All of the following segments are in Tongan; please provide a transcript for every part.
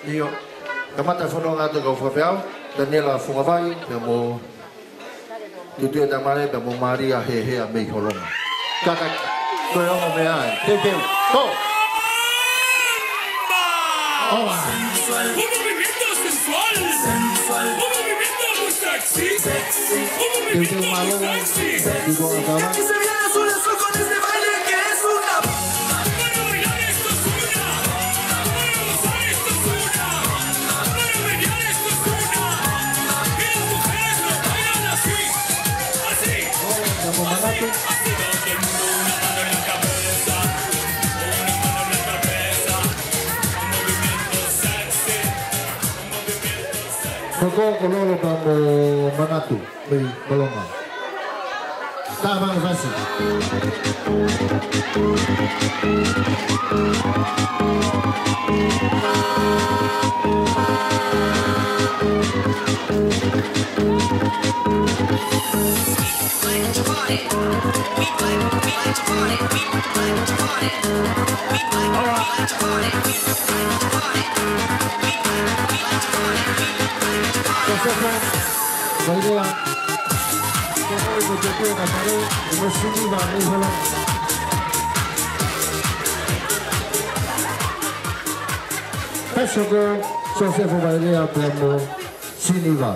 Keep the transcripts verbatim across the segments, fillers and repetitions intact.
ʻIo, kamata e fononga atu e kau fakafeʻao, Taniela Fungavai, pea mo Tuʻituʻia Tamale, pea mo Malia Hehea mei Holonga. Kātaki, ko e ongo meʻa ē. Teuteu, tō! ¡Oa! Un movimiento sensual. Un movimiento muy sexy. Un movimiento muy sexy. Teuteu mālō. Teuteu mālō. Para bailar esto es una. Para gozar esto es una. Para menear esto es una. Y las mujeres lo bailan así. Así. Oa, vamos, Manatu. Así, así, todo el mundo una mano en la cabeza. Una mano en la cabeza. Un movimiento sexy. Un movimiento sexy. Ko ko ko lolo pa mo Manatu. Mei Kolonga. Tāmanu fasi. Ko Sefo Vailea, ko Sefo Vailea, ko Siniva mei Holonga. Pēsoko, Sosefo Vailea pea mo Siniva.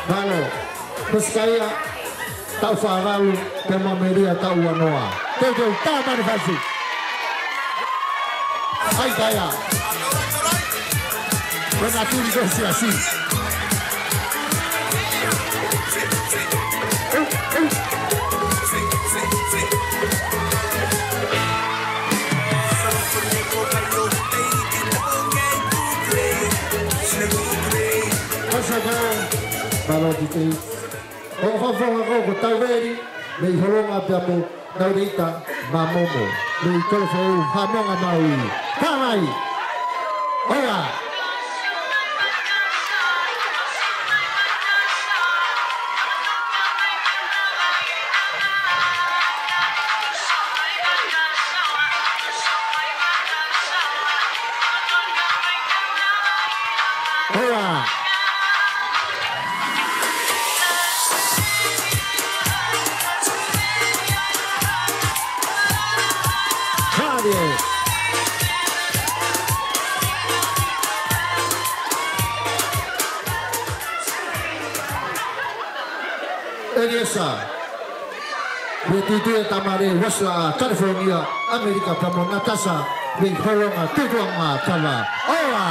Mālō. Pesikaia, taʻu fāvalu, pea mo Melia taʻu uanoa. Teuteu, tāmanu fasi. ʻAi, kaia. Ko e natuli ko e siasi. Mālō Tite. ʻOku fakafofonga ko, ko Tauveli mei Holonga pea mo Naulita Mamomo mei Kolofoʻou, Haʻamonga Maui. Ka mai. Oa. Oa. Hale. ʻEliesa. Mei Tuʻituʻia Tamale, Uēsila, California, ʻAmelika, pea mo Natasa mei Holonga, Tutuʻanga, Tava. Oa!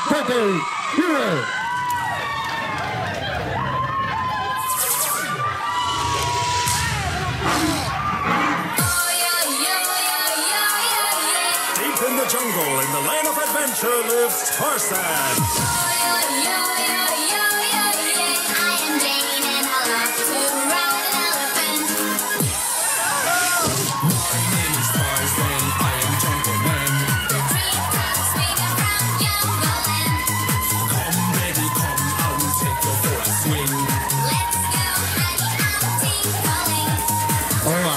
Tete, Iwe! Deep in the jungle, in the land of adventure, lives Tarzan. I am Jane and I love to ride an elephant. My name is Tarzan, I am Jungle Man. The treetops swing around Jungle Land. Come, baby, come, I will take you for a swing. Let's go, honey, I'm tingling. Oa.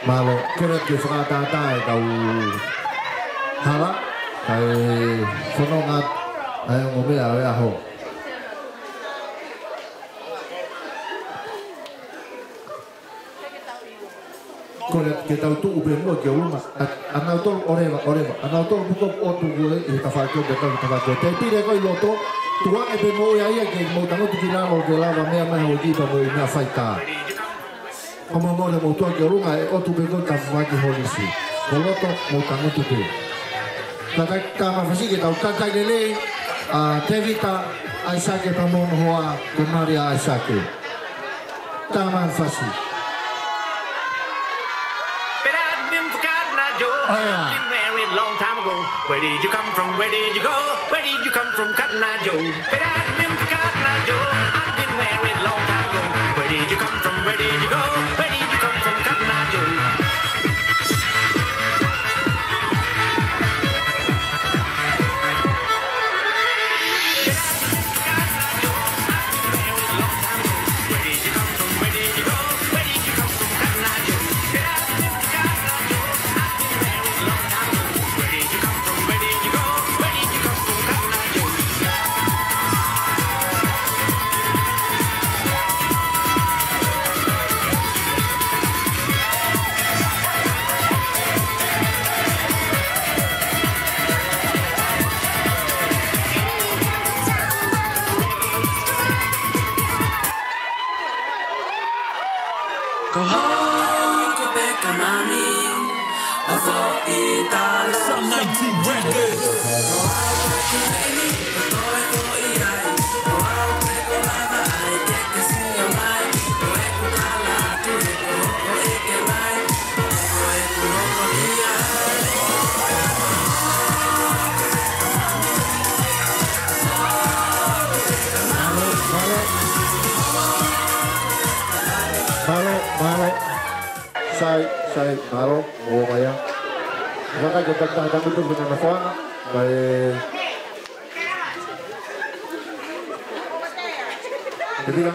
Mālō, kole ke fakatātā e kau hala, kae fononga ʻa e ongo meʻa ʻo e ʻaho. Kole ke tau tuʻu pē muʻa ki ʻolunga. ʻA, ʻanautolu ʻoleva, ʻoleva. ʻAnautolu puko ʻotu ko ē, ʻi he tafaʻaki ʻo e tafaʻaki ʻo e tēpile ko ē ʻi loto. Tukuange pē moʻui ʻa ia ke mou tangutu ki lalo ke lava meʻa mai hou kipa mo e meʻa faitā. ʻO mo mole mou tuʻu ki ʻolunga ʻe ʻotu pē ko e tafaʻaki holisi. Ko loto mou tangutu pē. Kātaki, tāmanu fasi ke tau kātaki lelei, ʻa Tevita, ʻAisake pea mo hono hoa ko Malia ʻAisake. Talamai ʻe he fasi. But I've been forgotten, I do. Oh, yeah. I've been married long time ago. Where did you come from? Where did you go? Where did you come from, Cotton Eye Joe? But I've been forgotten, I do. I've been married long time ago. Where did you come from? Where did you go? Where did you come from, Cotton Eye Joe? Ko hoku pekanami, ʻo foʻi tala. Some nineteen Records. Mālō, mālō. Sai, sai, mālō, ʻo ia. Ngata ke tau tangata mutu ki he nofoʻanga. Mai. Pepila.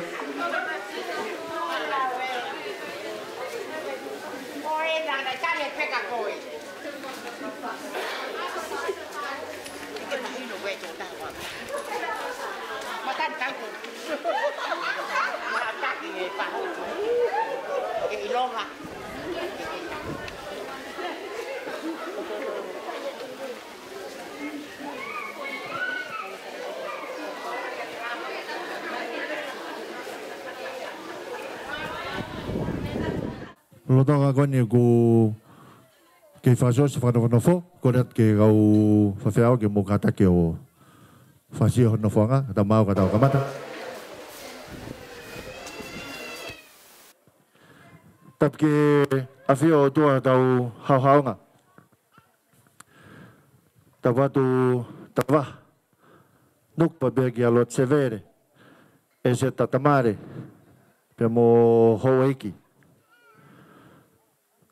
Lolotonga ko eni ʻeku kei fakaʻosi ʻa e fakanofonofo, kole atu ki he kau faifekau ke mou kātaki ʻo fakaʻosi hono nofoʻanga, ka tau maʻu ka tau kamata. Tapu ki he ʻafio ʻo e ʻOtua ʻi hotau haʻohaʻonga. Tapu atu Tavaha Nuku pea pehē kia Lord Severe, ʻEseta Tamale, pea mo houʻeiki.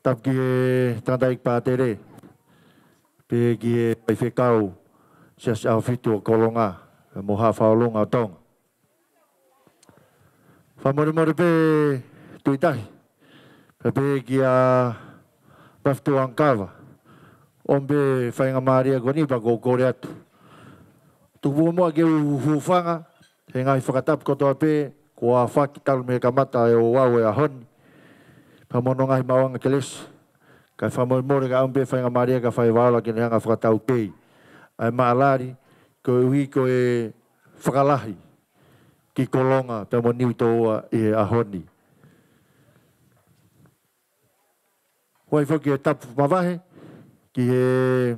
Tapu ki he tangataʻeiki pātele, pehē ki he faifekau Siasi ʻAhofitu ʻo Kolonga, pea mo Haʻa Faʻaolunga ʻo Tonga. Fakamolemole pē Tuʻitahi, pea pehē kia Mafitu Angakava, ʻomi pē faingamālie ko eni pea ʻoku ou kole atu. Tuku muʻa ke u hūfanga he ngaahi fakatapu kotoa pē kuo aofaki talu mei he kamata e ouau ʻo e ʻaho ni, pea mo hono ngaahi maʻuʻanga kelesi. Kae fakamolemole kae ʻomi pē faingamālie ka fai valoa ke ne hanga fakataukei ʻa e maʻalali, koeʻuhi ko e fakalahi ki Kolonga pea mo Niutōua ʻi he ʻaho ni. Fai foki e tapu mavahe ki he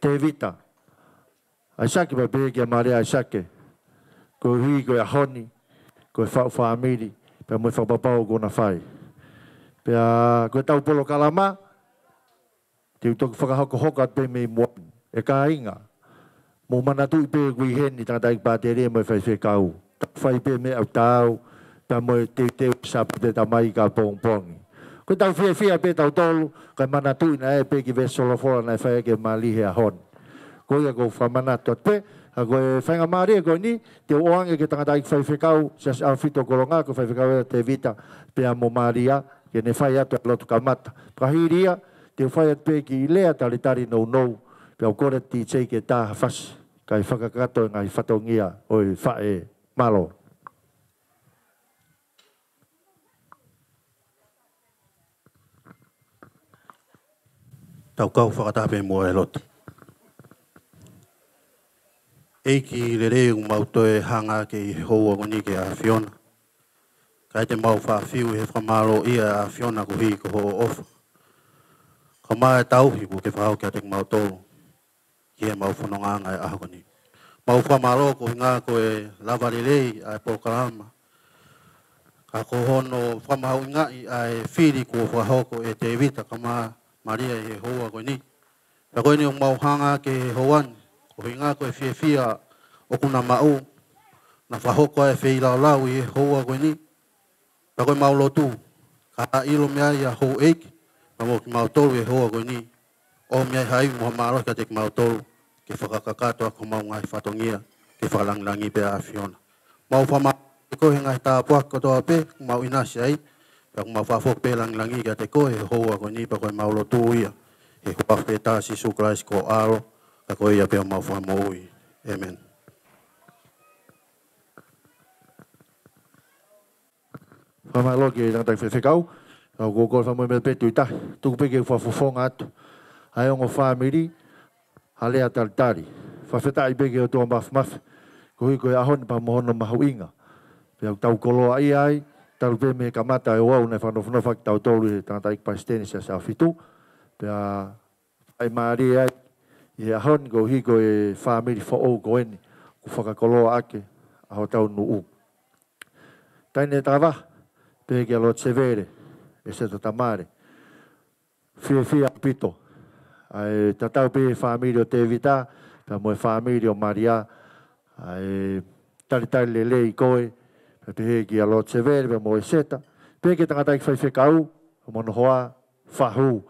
Tēvita ʻAisake pea pehē kia Malia ʻAisake, koeʻuhi ko e ʻaho ni, ko e faʻu fāmili, pea mo e fakapapau kuo na fai. Pea ko ʻetau polokalama, te u toki fakahokohoko atu pē mei muʻa ni. ʻE kāinga, mou manatuʻi pē ʻoku ʻi heni tangataʻeiki pātele mo e faifekau. Tau fai pē meʻa ʻoku taau, pea mo e teuteu Sāpate Tamai ki ʻapongipongi. Ko ʻetau fiefia pē tautolu, kae manatuʻi naʻe ʻi ai pē kiʻi veesi folofola naʻe fai ʻaki e mali he ʻaho ni. Ko ia ʻoku ou fakamanatu atu pē, ka ko e faingamālie ko eni, te u ʻoange ki he tangataʻeiki faifekau Siasi ʻAhofitu ʻo Kolonga, ko e faifekau ē Tēvita, pea mo Malia, ke ne fai atu e lotu kamata. Pea hili ia, te u fai atu pē kiʻi lea talitali nounou, pea u kole atu D J ke tā ha fasi, kae fakakakato e ngaahi fatongia ʻo e faʻē. Mālō. Tau kau fakataha pē muʻa he lotu. ʻEiki lelei, ʻoku mau toe hanga ʻaki e houa ko eni ki he ʻAfiona. Kae te mau fakafiu ʻi he fakamālō ʻa e ʻAfiona koeʻuhi ko hoʻo ʻofa. Kae ʻumaʻā e tauhi kuo ke fakahoko kiate kimautolu ki heʻemau fonongaʻanga he ʻaho ko eni. Mau fakamālō koeʻuhinga ko e lava lelei ʻa e polokalama. Ka ko hono fakamahuʻingaʻi ʻa e fili kuo fakahoko ʻe Tevita kae ʻumaʻā Malia ʻi he houa ko eni. Pea ko eni ʻoku mau hanga ki he houa ni, koeʻuhinga ko e fiefia ʻoku na maʻu, na fakahoko ʻa e feilaulau ʻi he houa ko eni. Pea ko e mau lotu, ka ʻilo mei ai ʻa houʻeiki, pea mo kimautolu ʻi he houa ko eni, ʻomi ai ha ivi mo ha mālohi kiate kimautolu, ke fakakakato ʻaki homau ngaahi fatongia, ke fakalangilangiʻi pē ʻa e ʻAfiona. Mau fakamālō koeʻuhi he ngaahi tāpuaki kotoa pē, ʻoku mau ʻinasi ai, pea ʻoku mau fakafoki pē langilangi kiate koe ʻi he houa ko eni, pea ko e mau lotu ia, ʻi he huafa pē ʻo Sīsū Kalaisi ko ho ʻAlo, ka ko ia pē homau Fakamoʻui. ʻĒmeni. Fakamālō ki he tangataʻeiki faifekau, ka ʻoku ou kole fakamolemole pē Tuʻi Tahi, tuku pē ke u fakafofonga atu ʻa e ongo fāmili, ha lea talitali. Fakafetaʻi pē ki he ʻOtua Māfimafi, koeʻuhi ko e ʻaho ni pea mo hono mahuʻinga. Pea ʻoku tau koloaʻia ai, talu pē mei he kamata ʻo e ouau naʻe fakanofonofo ʻaki kitautolu ʻe he tangataʻeiki palesiteni Siasi ʻAhofitu. Pea ʻai mālie ai ʻi he ʻaho ni koeʻuhi ko e fāmili foʻou ko eni, ʻoku fakakoloa ʻaki ʻa hotau nuʻu. Taʻahine Tava, pehē kia Lord Sevele, ʻEseta Tamale. Fiefia ʻaupito. ʻA e tatau pē fāmili ʻo Tevita, pea mo e fāmili ʻo Malia, ʻa e talitali lelei koe, pea pehē kia Lord Sevele, pea mo ʻEseta, pehē ki he tangataʻeiki faifekau, mo hono hoa, Fahu,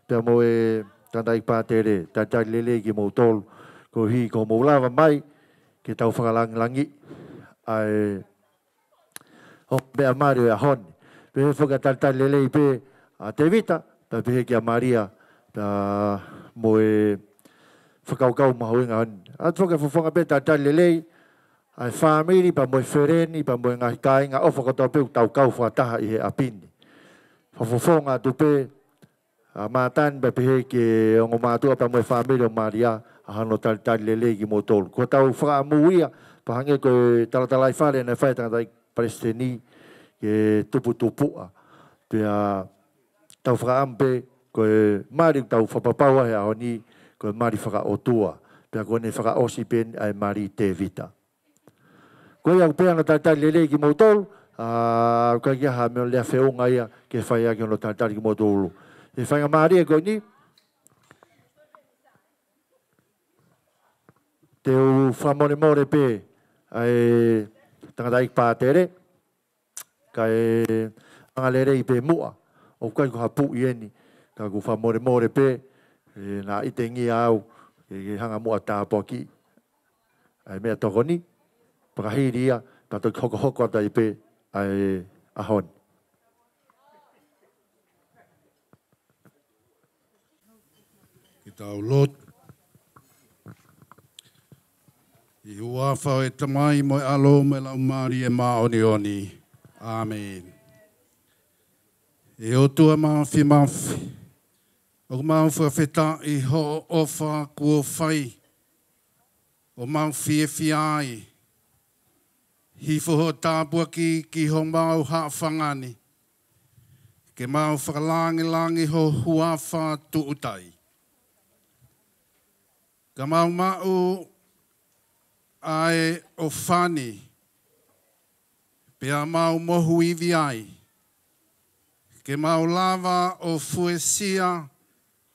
pea mo e tangataʻeiki pātele, talitali lelei kimoutolu, koeʻuhi ko hoʻomou lava mai, ke tau fakalangilangiʻi ʻa e ʻo meʻa mālie ʻo e ʻaho ni. Pehē foki ʻa e talitali lelei pē ʻa Tevita, pea pehē kia Malia, pea mo e fakakaukau mahuʻinga ʻaho ni. ʻOatu foki ʻa e fakafofonga pē talitali lelei ʻa e fāmili, pea mo e feleni, pea mo e ngaahi kāinga ʻofa kotoa pē ʻoku tau kau fakataha ʻi he ʻapi ni. Fakafofonga atu pē ʻa Mātani pea pehē ki he ongo mātuʻa pea mo e fāmili ʻo Malia, ʻa hono talitali lelei kimoutolu. Ko hotau fakaʻamu ia, pea hangē ko e talatalaifale naʻe fai ʻe he tangataʻeiki palesiteni, ke tuputupuʻa. Pea tau fakaʻamu pē, ko e mali ʻoku tau fakapapau ai he ʻaho ni, ko e mali fakaʻotua. Pea ko ʻene fakaʻosi pē eni ʻa e mali Tevita. Ko ia ʻoku pehē hono talitali lelei kimoutolu, ʻa, ʻoku ʻikai ke ʻi ai ha meʻa lea feʻunga ia ke fai ʻaki hono talitali kimoutolu. ʻI he faingamālie ko eni, te u fakamolemole pē ʻa e tangataʻeiki pātele, kae anga lelei pē muʻa, ʻoku ʻikai ko ha puʻi eni, ka ʻoku fakamolemole pē, ʻe, naʻa ʻitengia au, ke, ke hanga muʻa ʻo tāpuakiʻi ʻa e meʻatokoni, pea ka hili ia, ka toki hokohoko atu ai pē ʻa e ʻaho ni. Ke tau lotu. ʻI he huafa ʻo e Tamai mo e ʻAlo mo e Laumālie Māʻoniʻoni. ʻĀmeni. ʻE ʻOtua Māfimafi, ʻoku mau fakafetaʻi hoʻo ʻofa kuo fai, ʻo mau fiefia ai. Hifo hoʻo tāpuaki ki homau haʻofanga ni, ke mau fakalangilangi ho huafa tuʻutai. Ka mau maʻu ʻa e ʻofa ni, pea mau mohu ivi ai, ke mau lava ʻo fuesia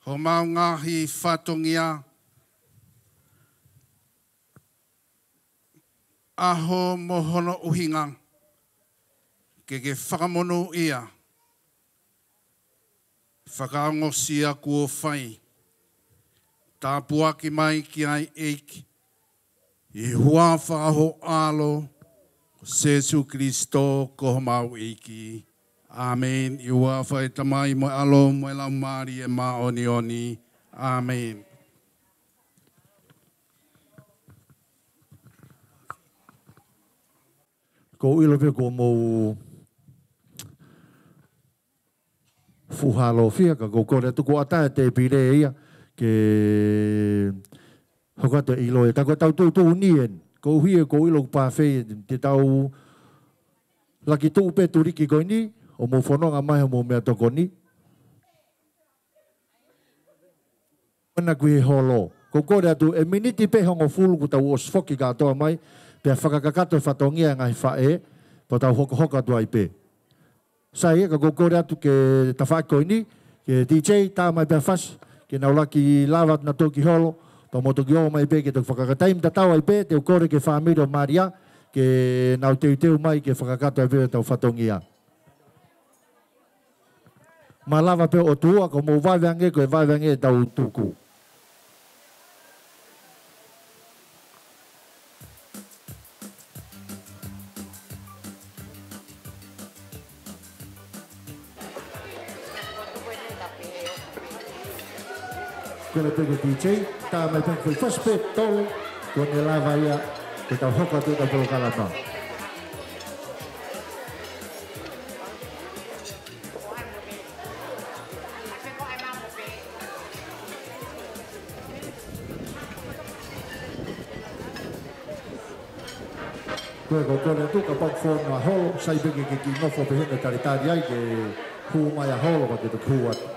homau ngaahi fatongia, ʻaho mo hono ʻuhinga, ke ke fakamonūʻia, fakaongosia kuo fai. Tāpuaki mai ki ai ʻEiki, ʻi he huafa ho ʻAlo, ko Sēsū Kilisitō ko homau ʻEiki. ʻĀmeni. ʻI he huafa ʻo e Tamai mo e ʻAlo mo e Laumālie Māʻoniʻoni. ʻĀmeni. ʻOku ou ʻilo pē kuo mou fuʻu hālofia, ka ʻoku ou kole atu kuo ʻatā e tēpile ia, ke hoko atu e ʻilo ē. Ka ko ʻetau tuʻutuʻuni eni, koeʻuhi ʻoku ou ʻilo ʻoku pāfeʻi, te tau laki tuʻu pē tuliki ko eni, ʻo mou fononga mai homou meʻatokoni. Ana kui he holo. Ko u kole atu ʻe miniti pē hongofulu kuo tau ʻosi foki kātoa mai, pea fakakakato e fatongia e ngaahi faʻē, pea tau hokohoko atu ai pē. Sai, ka ko u kole atu ki he tafaʻaki ko eni, ki he D J, tā mai pē ha fasi, ke nau lava ke lava atu nautolu ki holo, pea mou toki ō mai pē ke toki fakakakato, taimi tatau ai pē, te u kole ki he fāmili ʻo Malia, ke nau teuteu mai ke fakakakato ai pē ʻetau fatongia. Malava pē ʻOtua, ko hoʻomou vave ange, ko e vave ange ʻetau tuku. Kole pē ki he D J, tā mai pē ha kiʻi fasi pē ʻe tolu, kuo ne lava ia ke tau hoko atu ʻetau polokalama. Ko e, ko e kole atu kapau ʻoku fonu ha holo, sai pē ke, ke kiʻi nofo pē heni ʻo talitali ai ke hū mai ha holo, pea ke toki hū atu.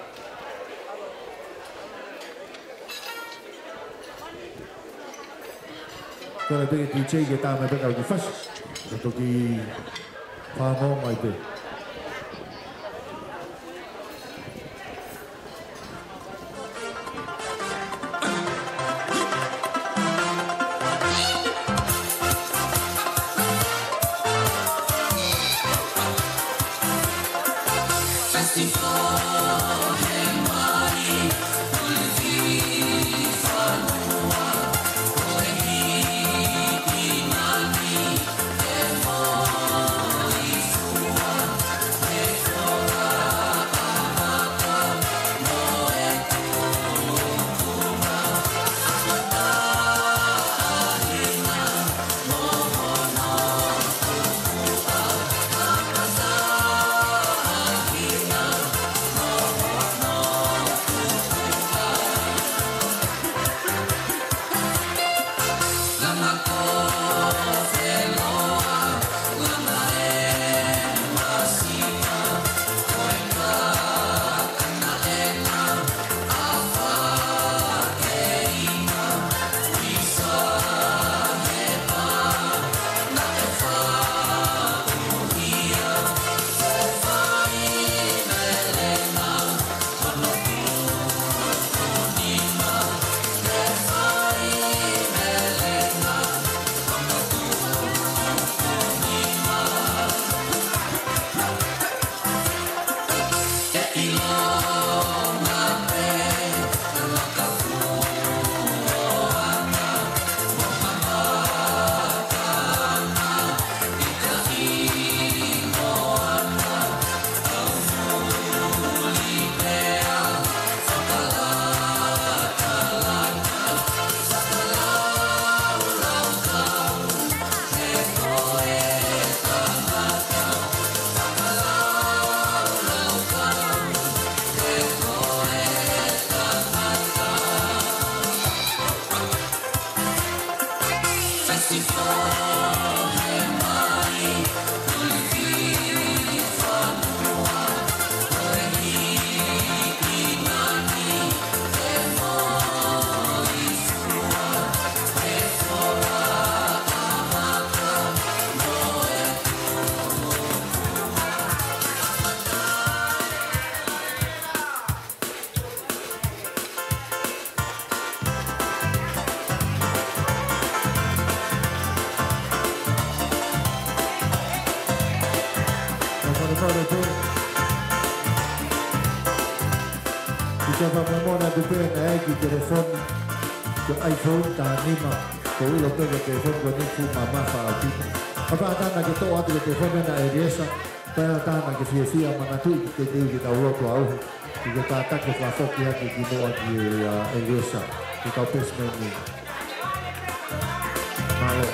Kole pē ki he D J ke tā mai pē ha kiʻi fasi, ke toki fanongo mai pē. Ka fale fale pē. ʻI he papa mona tu pē naʻe ʻi ai e kiʻi telefoni, ko e iPhone taha nima, ko e ʻilo pē ko e telefoni ko eni fuʻu mamafa ʻaupito. Kapau ha taha naʻá ke toʻo atu e telefoni ʻa ʻEliesa, pea ha taha naʻá ke fiefia, manatuʻi ke ke teu ke tau lotu ʻauha. Ke ke kātaki fakafoki hake ki muʻa ki he, ʻa, ʻEliesa, ke kau pesi meni. Mālō.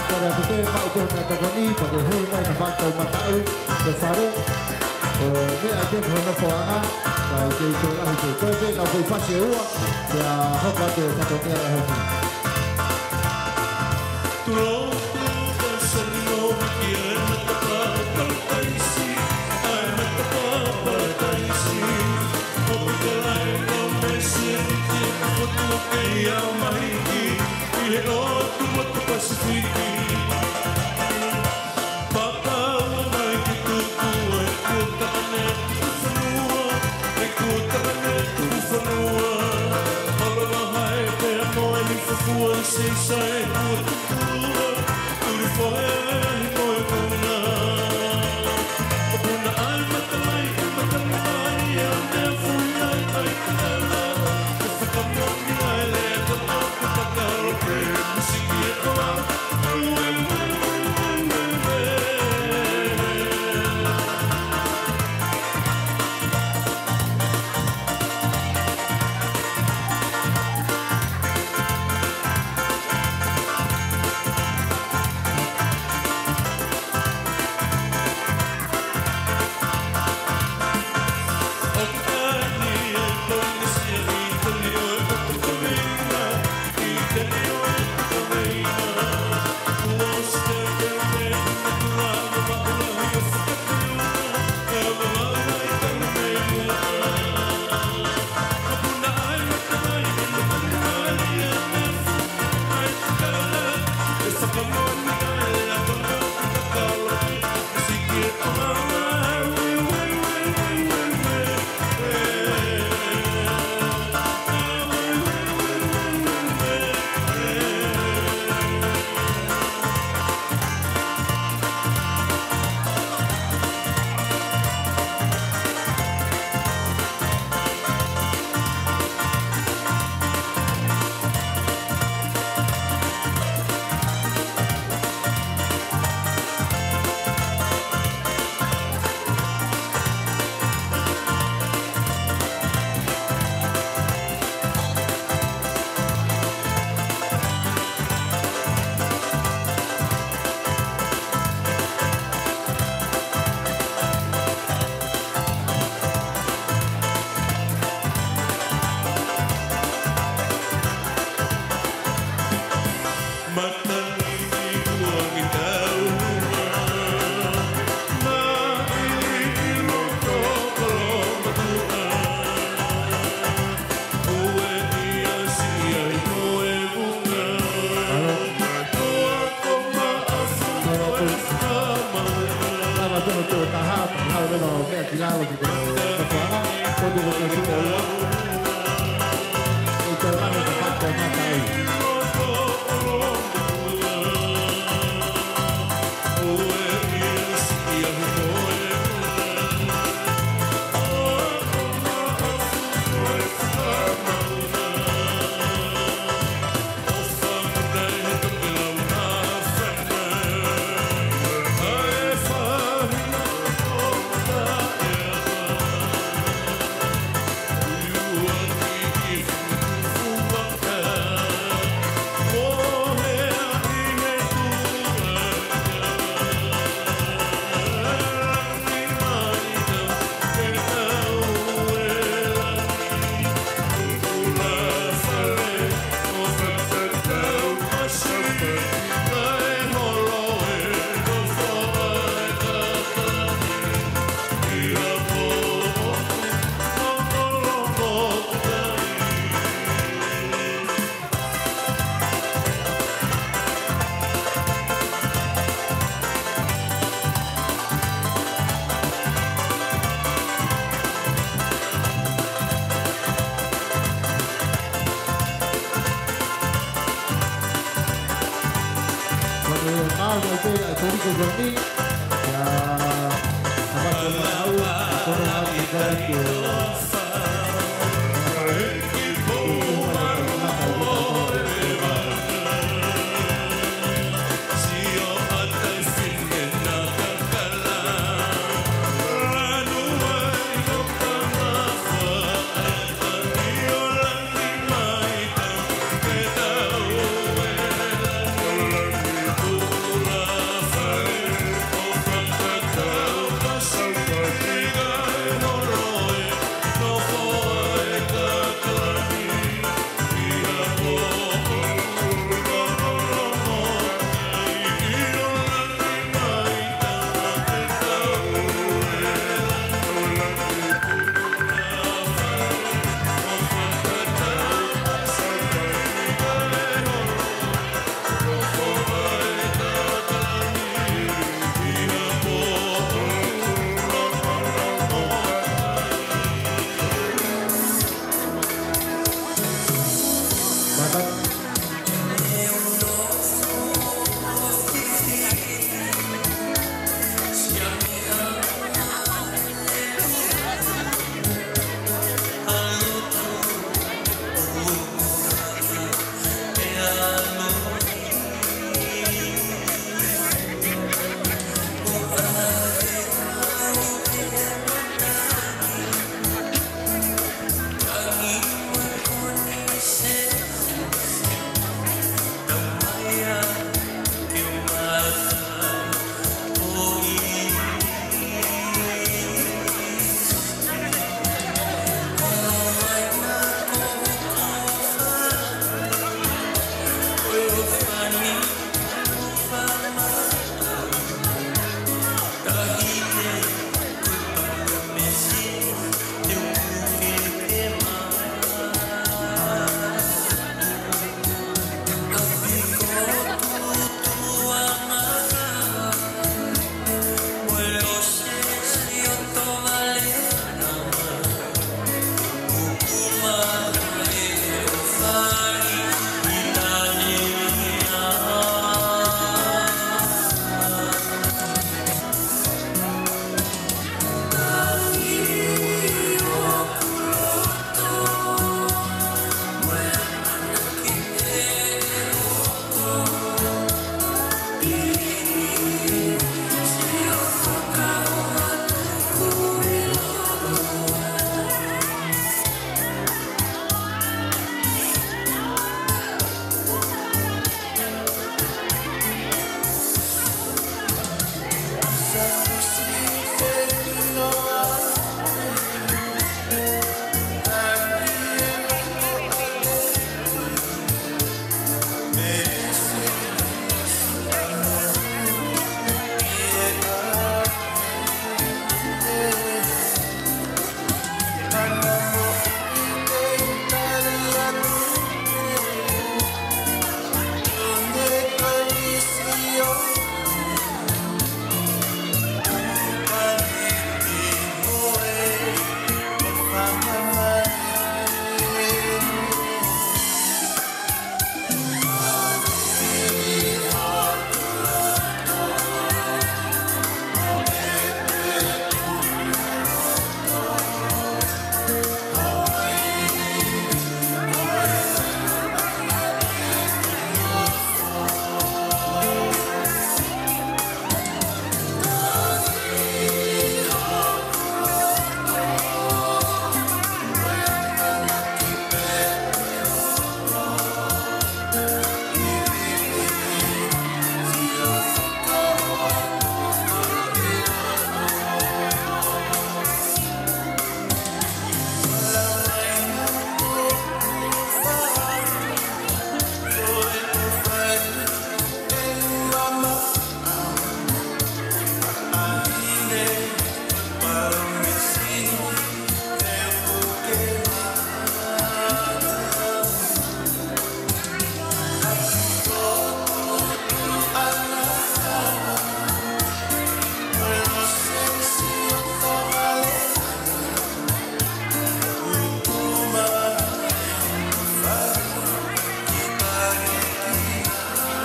Kole atu pē maʻu pē ha tokoni, pea ke hū mai ka fakatau mataʻu, ke fale. ʻO meʻa ke hono poanga, ka ʻi he toe lahi ke toe pē, ka ko e fasi ʻe ua, pea hoko atu e fatongia ʻa e honi. ʻi he ʻaho mahiki, ʻi he ʻotu motu Pasifiki. Papa ua mai ki tuku, e kuo takane tuku fonua, e kuo takane tuku fonua. Aloha e pea mo e hifo fua, seisai kuo tuku, tuli fohe he ahi mo e puna. ʻO puna ai matalai, matalai, ʻa e meʻa fuli ai, ai, ai, ai.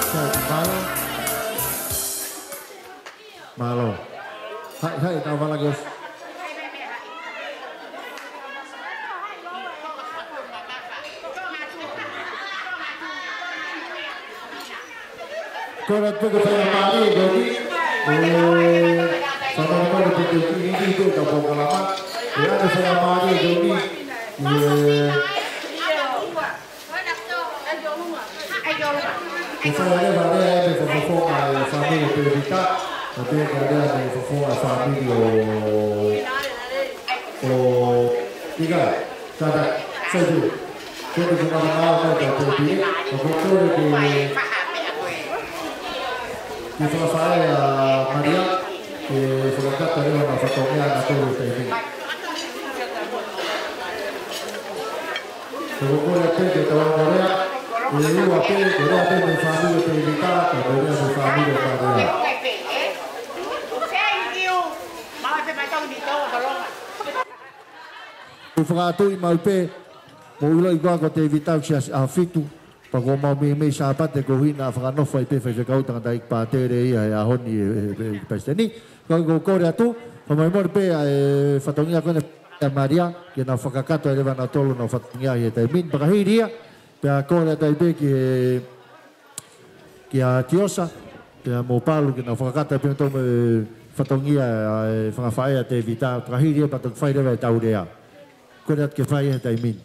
Mālō. Mālō. Haʻi, haʻi, tau vala ke os. Kole atu pē ke faingamālie ko eni. ʻE, fakamālō pē ke kiʻi pē ka pōkalama. ʻE, ʻa e faingamālie ko eni. ʻE, ke fai leva lea ʻe he fakafofonga ʻo e fāmili ʻo Tēvita. Ka pehē ke lea ʻe he fakafofonga fāmili ʻo, ʻo Ika. Tata, saitu. Kole ke fakafofonga ʻo Tēvita. Ka ko kole ke, ke fakafofonga ʻa Malia, ke fakakakato leva ʻa e fatongia ʻa e tolu taimi. Ko e kole pē ke tau anga lea, ʻe ua pē, ke lea pē mei he fāmili ʻo Tēvita, ka mou lea mei he fāmili ʻo Malia. Thank you. Mau se mai tau ni tau kalonga. Ke fakatui mau pē, mou ʻiloʻi koā ko Tēvita ʻoku siasi ʻaho fitu, pea ko ʻemau meimei Sāpate ko ē naʻa fakanofo ai pē faifekau tangataʻeiki pātele ia he ʻaho ni ʻe, ʻe, ʻe, ʻe Palesiteni. Ka ko e kole atu, fakamolemole pē ʻa e fatongia ko eni ʻa Malia, ke nau fakakakato ai leva ʻa nautolu honau fatongia ʻi he taimi ni. Pea ka hili ia, pea kole atu ai pē ki he, kia Tiosa, pea mo Palu ke nau fakakakato ai pē ʻa nautolu mo e fatongia ʻa e fanga faʻē ʻa Tēvita, pea ka hili ia pea toki fai leva ʻetau lea. Kole atu ke fai ʻi he taimi ni.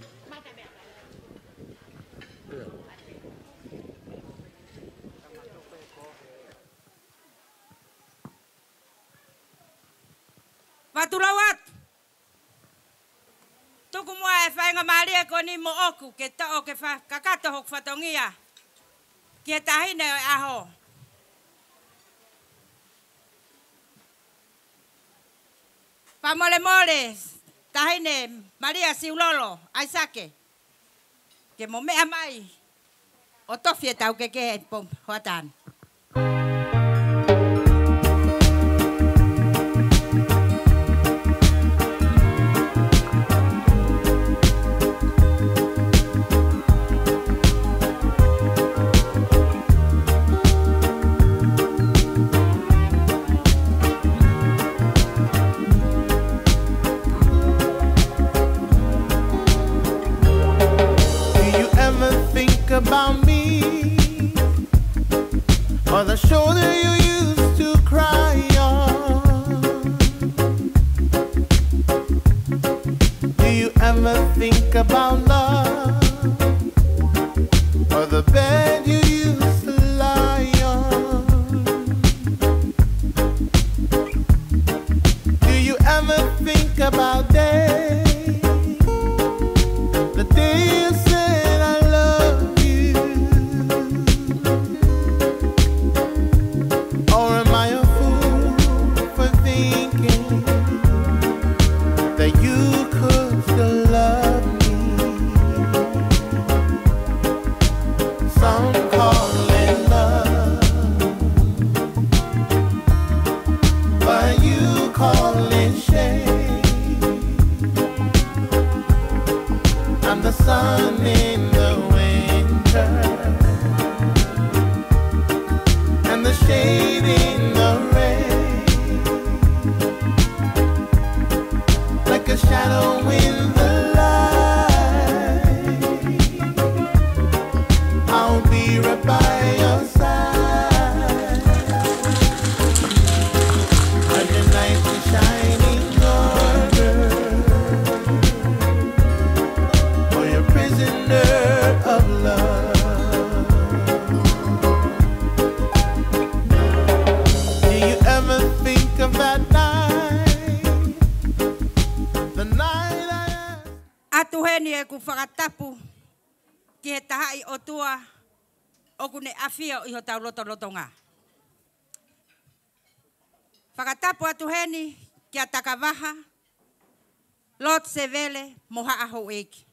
Vatu lau atu. Tuku muʻa e faingamālie ko eni moʻoku ke toʻo ke fakakakato hoku fatongia ki he taʻahine ʻo e ʻaho. Fakamolemole, taʻahine Malia Siulolo ʻAisake. Ke mo meʻa mai ʻo tofi ʻetau kekehe he pō hoʻatā ni. Do you ever think about me or the shoulder you used to cry on? Do you ever think about love or the bed you used to lie on? Do you ever think about day, the day you said I love you? Or am I a fool for thinking that you could still love me? Some call it love, but you call it shame. I'm the sun in the winter and the shade in the rain, like a shadow in the light. I'll be right by your side. Like a knight in shining armor, or your prisoner of love. Do you ever think of that night? The night I asked. ʻAtu heni ʻeku fakatapu ki he Tahaʻi ʻOtua ʻoku ne ʻafio ʻi hotau lotolotonga. Fakatapu atu heni kia Takavaha, Lord Sevele mo Haʻa Houʻeiki.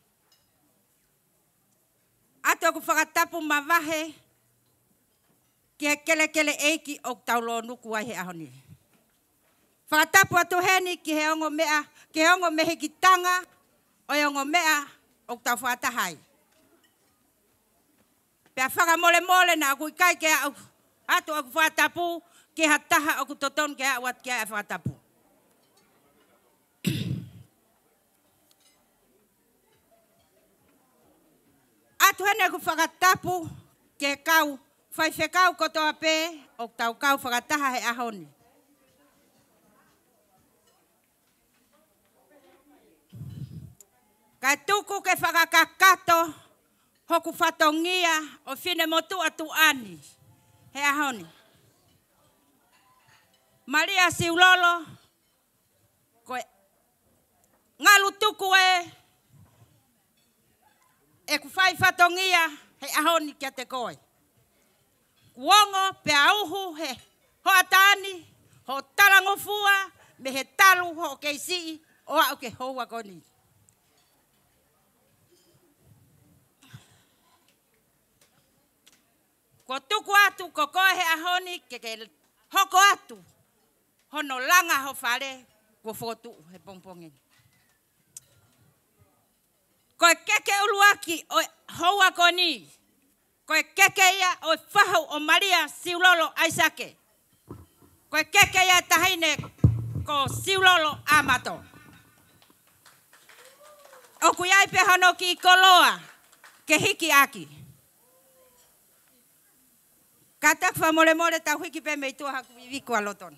ʻAtu ʻeku fakatapu mavahe ki he kelekele ʻeiki ʻoku tau lōnuku ai he ʻaho ni. Fakatapu atu heni ki he ongo meʻa, ki he ongo mehikitanga ʻo e ongo meʻa ʻoku tau fakataha ai. Pea fakamolemole naʻa ʻoku ʻikai ke aʻu atu ʻeku fakatapu ki ha taha ʻoku totonu ke aʻu atu ki ai ʻa e fakatapu. ʻOatu heni ʻeku fakatapu ki he kau faifekau kotoa pē ʻoku tau kau fakataha he ʻaho ni. Kae tuku ke fakakakato hoku fatongia ʻo e finemotuʻa tuʻa ni he ʻaho ni. Malia Siulolo, ko e ngalu tuku ē ʻeku fai fatongia he ʻaho ni kiate koe. Kuo ongo pea uhu he hoʻatā ni hoʻo talangofua mei he talu hoʻo kei siʻi ʻo aʻu ki he houa ko eni. Kuo tuku atu ko koe he ʻaho ni ke ke hoko atu hono langa ho fale kuo fokotuʻu he pongipongi ni. Ko e keke ʻuluaki ʻo e houa ko eni, ko e keke ia ʻo e fahu ʻo Malia Siulolo ʻAisake. Ko e keke ia ʻa e taʻahine ko Siulolo ʻAmato. ʻOku ʻi ai pē hono kiʻi koloa ke hiki ʻaki. Kātaki fakamolemole tau hiki pē mei tuʻa haku ivi ko ē ʻa loto ni.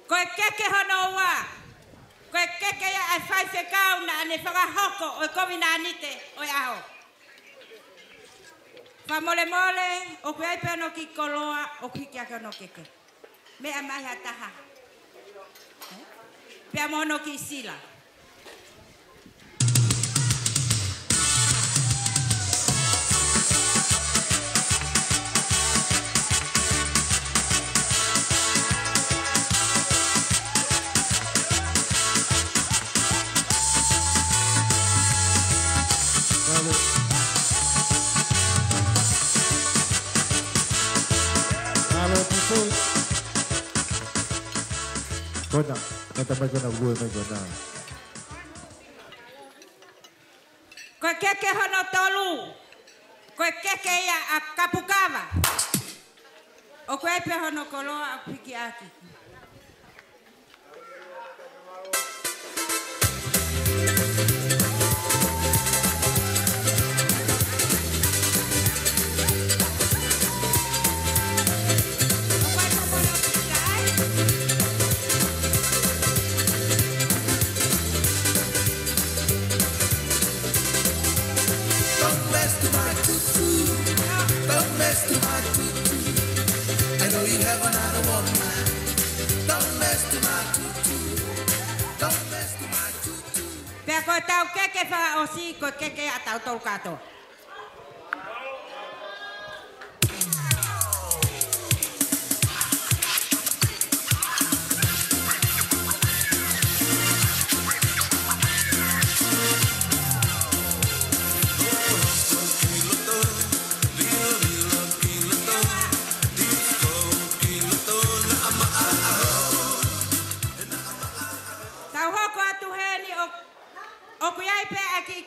Ko e keke hono ua, ko e keke ia ʻa e faifekau naʻa ne fakahoko ʻo e kovinānite ʻo e ʻaho. Fakamolemole, ʻoku ʻi ai pē hono kiʻi koloa, ʻoku hiki ʻaki hono keke. Meʻa mai ha taha. Pea mo hono kiʻi sila. Kona, kata mai kona, ue mai kona. Ko e keke hono tolu, ko e keke ia ʻa Kapukava. ʻOku ʻi ai pē hono koloa ʻoku hiki ʻaki. Don't mess to my tutu. Don't mess to my tutu. I know you have another woman. Don't mess to my tutu. Don't mess to my tutu. Pea ko ʻetau keke fakaʻosi, ko e keke ʻa tautolu kātoa. Tau hoko atu heni ʻo, ʻoku ʻi ai pē ʻa e kiʻi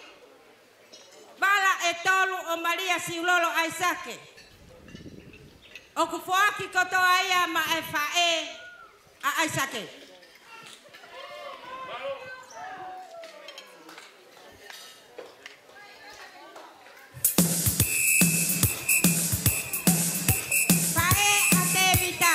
vala ʻe tolu ʻo Malia Siulolo ʻAisake. ʻOku foaki kotoa ia maʻa e faʻē ʻa ʻAisake. Faʻē ʻa Tēvita.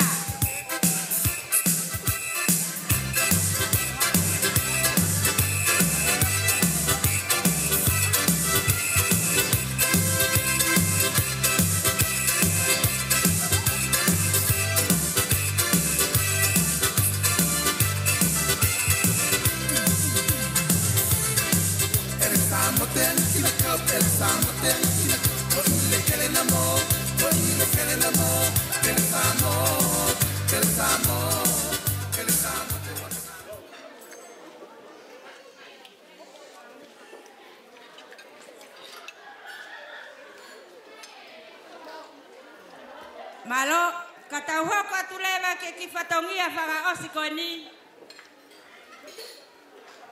Tau hoko atu leva ki he kiʻi fatongia fakaʻosi ko eni.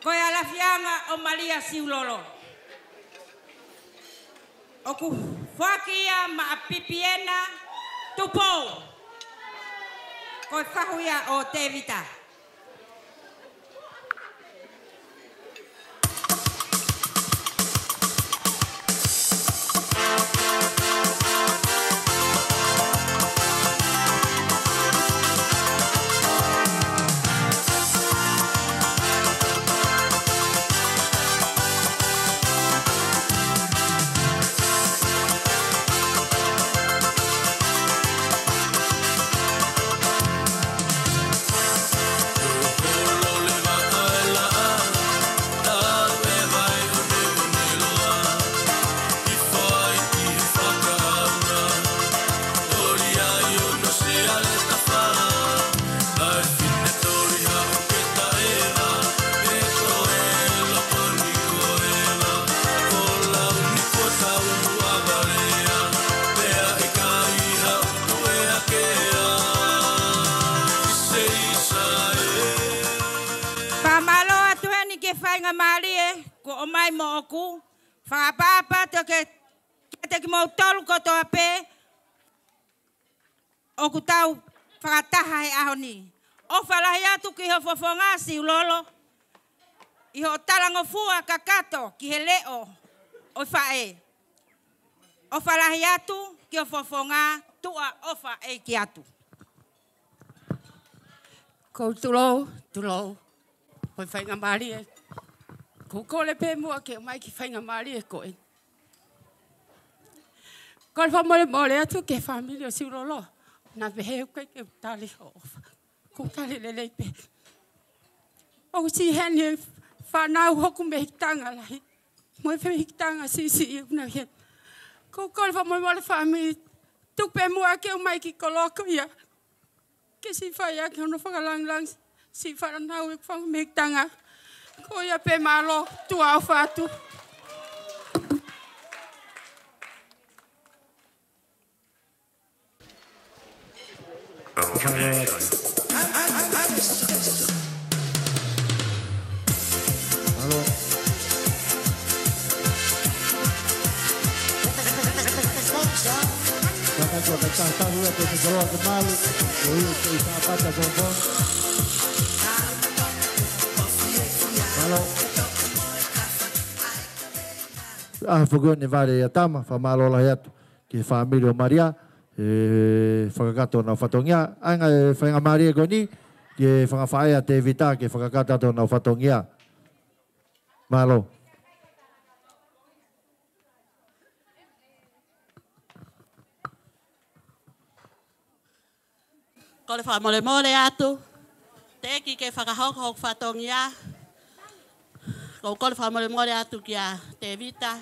Ko e ʻAlafianga ʻo Malia Siulolo. ʻOku foaki ia maʻa Pipiena Tupou. Ko e fahu ia ʻo Tevita. Fakamālō atu heni ki he faingamālie kuo ʻomai moʻoku. Fakaʻapaʻapa atu ke, kiate kimoutolu kotoa pē ʻoku tau fakataha he ʻaho ni. ʻOfa lahi atu ki hoʻo fofonga Siulolo, ʻi hoʻo talangofua kakato ki he leʻo ʻo e faʻē. ʻOfa lahi atu ki hoʻo fofonga, tuʻa ʻofa ʻeiki atu. Ko tulou, tulou. Ko e faingamālie. Ko e kole pē muʻa ke ʻomai e kiʻi faingamālie ko ē. Kole fakamolemole atu ki he fāmili ʻo Siulolo. Naʻa pehē ʻoku ʻikai ke u tali hoʻo ʻofa. Ko e tali lelei pē. ʻOku siʻi heni e fānau hoku mehikitanga lahi mo e mehikitanga siʻisiʻi ʻoku nau ʻi heni. Ko e kole fakamolemole fāmili. Tuku pē muʻa ke ʻomai e kiʻi koloa ko ia ke siʻi fai ʻaki hono fakalāngilangi siʻi fānau ʻeku fanga mehikitanga. Ko ia pē, mālō, tuʻa ʻofa atu. Mālō. Mālō. ʻA, foki ʻo ne vale ia tama, fakamālō lahi atu ki he fāmili ʻo Malia, ʻi he fakakakato honau fatongia. ʻAi ange e faingamālie ko eni ki he fanga faʻē ʻa Tevita ke fakakakato atu honau fatongia. Mālō. Kole fakamolemole atu. Teʻeki ke fakahoko hoku fatongia. Ko e kole fakamolemole atu kia Tevita,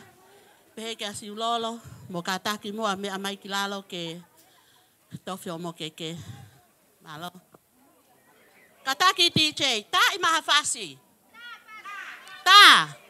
pehē kia Siulolo, mo kātaki muʻa meʻa mai ki lalo ke tofi ʻo mokeke. Mālō. Kātaki D J, tā ʻi maha fasi. Tā.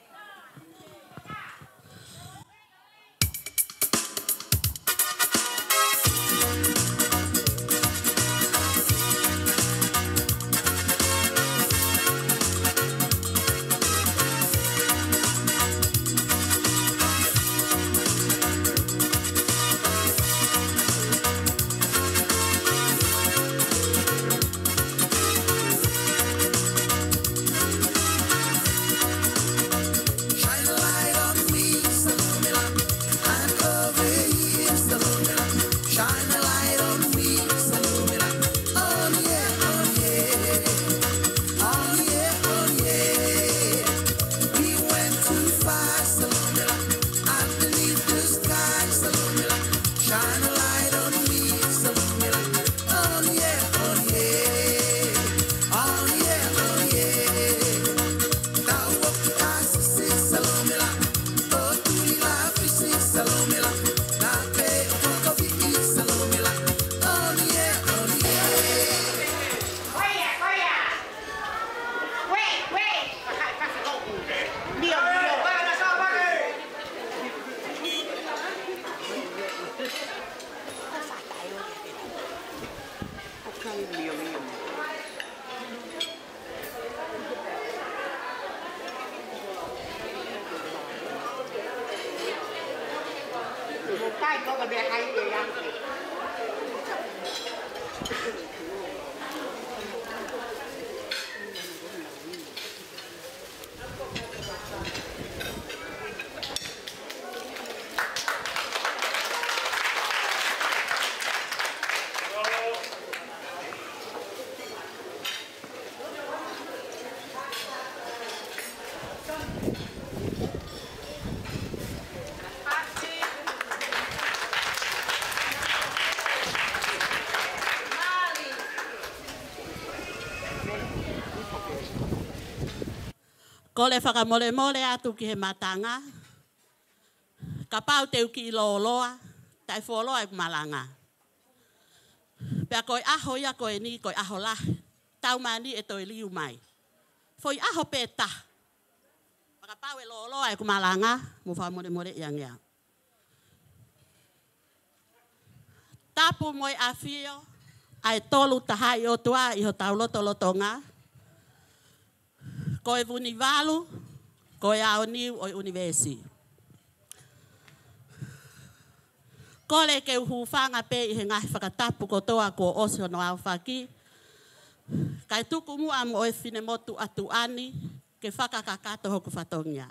Kole fakamolemole atu ki he matanga, kapau te u kiʻi lōloa, taʻefuoloa ʻeku malanga. Pea ko e ʻaho ia ko eni, ko e ʻaho lahi, taumaiā ʻe toe liu mai. Foʻi ʻaho pē taha. Kapau ʻe lōloa ʻeku malanga, mou fakamolemoleʻi ange au. Tapu mo e ʻafio ʻa e Tolu Tahaʻi ʻOtua ʻi hotau lotolotonga. Ko e Vunivalu, ko e aoniu ʻo e ʻunivēsi. Kole ke u hūfanga pē ʻi he ngaahi fakatapu kotoa kuo ʻosi hono aofaki, kae tuku muʻa mo e finemotuʻa tuʻa ni ke fakakakato hoku fatongia.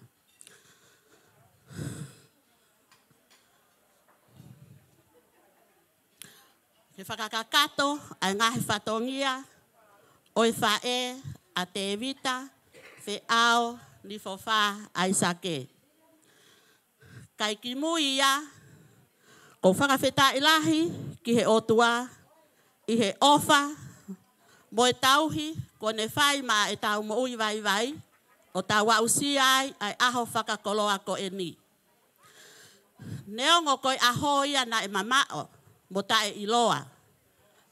Ke fakakakato ʻa e ngaahi fatongia ʻo e faʻē ʻa Tēvita Feʻao Nifofā ʻAisake. Kae kimui ia, ʻoku ou fakafetaʻi lahi ki he ʻOtua ʻi he ʻofa mo e tauhi kuo ne fai maʻa ʻetau moʻui vaivai, ʻo tau aʻusia ai ʻa e ʻaho fakakoloa ko eni. Neongo ko e ʻaho ia naʻe mamaʻo mo taʻeʻiloa,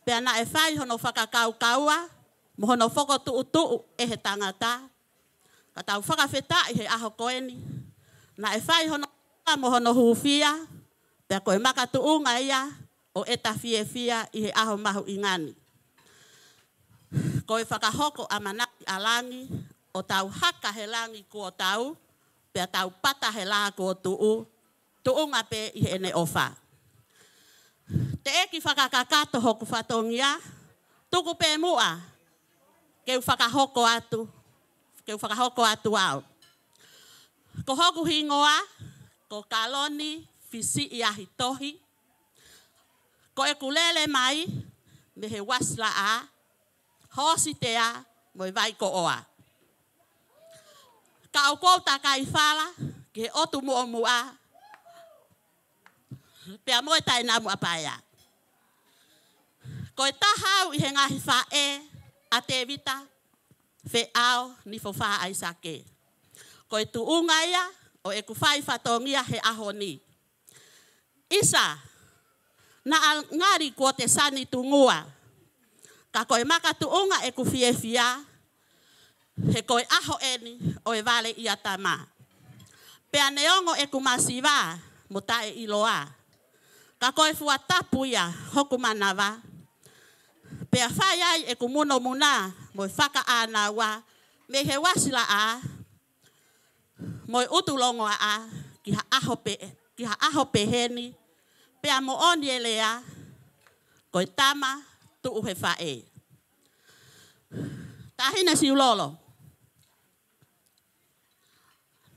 pea naʻe fai hono fakakaukaua mo hono fokotuʻutuʻu ʻe he tangata, ka tau fakafetaʻi he ʻaho ko eni, naʻe fai hono mo hono hūfia, pea ko e makatuʻunga ia ʻo ʻeta fiefia ʻi he ʻaho mahuʻinga ni. Ko e fakahoko ʻamanaki ʻa langi, ʻo tau haka he langi kuo tau, pea tau pata he lā kuo tuʻu, tuʻunga pē ʻi heʻene ʻofa. Teʻeki fakakakato hoku fatongia, tuku pē muʻa ke u fakahoko atu, ke u fakahoko atu au. Ko hoku hingoa, ko Kaloni Fisiʻiahitohi, ko ʻeku lele mai mei he Uasilaʻā, Hōsitea mo e Vaikoʻoa. Ka ʻoku ou takai fala ki he ʻotu Muʻomuʻa, pea mo e Tainamu ʻa Paea. Ko e taha au ʻi he ngaahi faʻē ʻa Tēvita Feʻao Nifofā ʻAisake. Ko e tuʻunga ia ʻo ʻeku fai fatongia he ʻaho ni. ʻIsa, naʻa ngali kuo te sani tungua, ka ko e makatuʻunga ʻeku fiefia, he ko e ʻaho eni ʻo e vale ʻia tama. Pea neongo ʻeku masiva mo taʻeʻiloa, ka ko e fua tapu ia hoku manava, pea fai ai ʻeku munomuna mo e fakaʻānaua mei he Uasilaʻā mo e ʻUtulongoaʻa ki ha ʻaho pe-, ki ha ʻaho pehē ni, pea moʻoni e lea, ko e tama tuʻu he faʻē. Taʻahine Siulolo,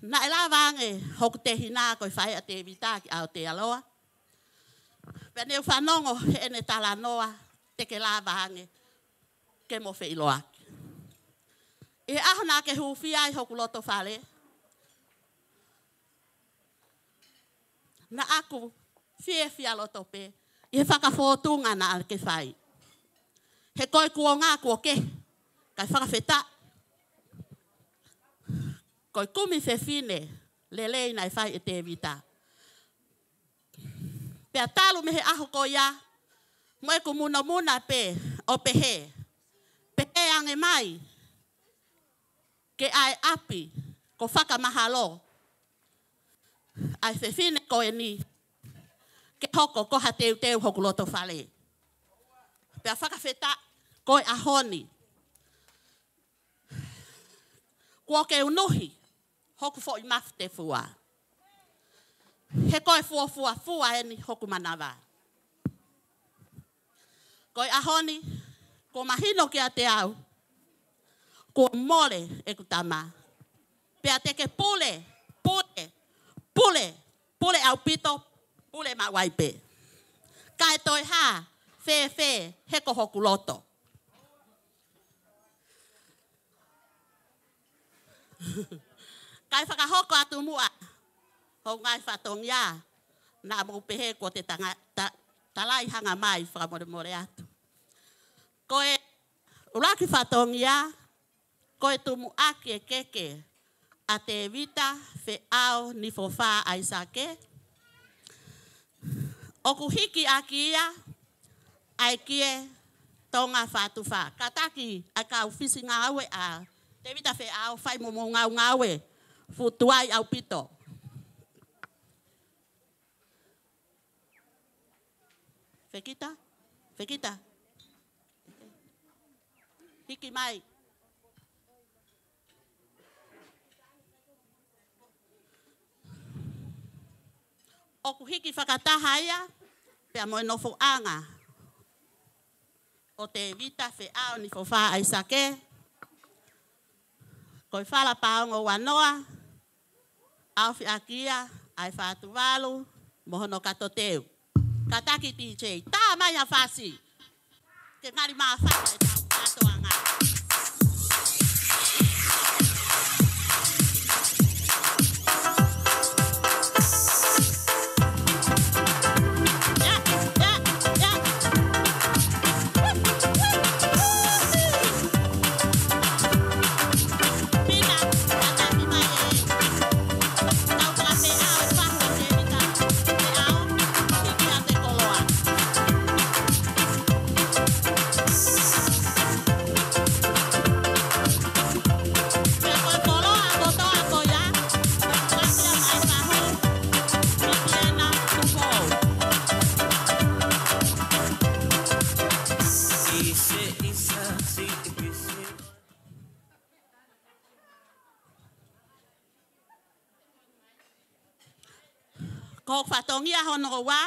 naʻe lava ange hoku tehina ko e faʻē ʻa Tēvita ki Aotearoa. Pea ne u fanongo heʻene talanoa, te ke lava ange ke mo feʻiloaki. ʻI he ʻaho naʻa ke hūfia ai hoku loto fale, naʻa ku fiefia loto pē ʻi he fakafōtunga naʻa ke fai. He ko e kuonga kuo kehe, kae fakafetaʻi, ko e kumi fefine lelei naʻe fai ʻe Tēvita. Pea talu mei he ʻaho ko ia, mo ʻeku munomuna pē ʻo pehē, pehē ange mai ke ʻai ʻapi ko fakamahalo ʻa e fefine ko eni ke hoko ko ha teuteu hoku loto fale. Pea fakafetaʻi Ko e ʻaho ni, kuo ke unuhi hoku foʻi mafu tefua. He ko e fuofua fua eni hoku manava. Ko e ʻaho ni, kuo mahino kiate au kuo mole ʻeku tama. Pea te ke pule, pule, pule, pule ʻaupito, pule maʻu ai pē. Kae toe hā, fēfē, he ko hoku loto. Kae fakahoko atu muʻa hoku ngaahi fatongia, naʻa mou pehē kuo te tanga-, ta-, talaihanga mai, fakamolemole atu. Ko e ʻuluaki fatongia, ko e tumuʻaki e keke ʻa Tevita Feʻao Nifofā ʻAisake. ʻOku hiki ʻaki ia ʻa e kie Tonga Fātufā. Kātaki ʻa e kau fisi ngāue ʻa Tevita Feʻao, fai mo mou ngaungaue fuʻu tuai ʻaupito. Fekita? Fekita? Hiki mai. ʻOku hiki fakataha ia pea mo e nofoʻanga ʻo Tevita Feʻao Nifofā ʻAisake. Ko e Fala Paongo Uanoa, ʻaofi ʻaki ia ʻa e Fā Tuvalu mo hono kato teu. Kātaki DJ, tā mai ha fasi ke ngali māfana ʻetau kātoanga. Ko e fatongia hono ua,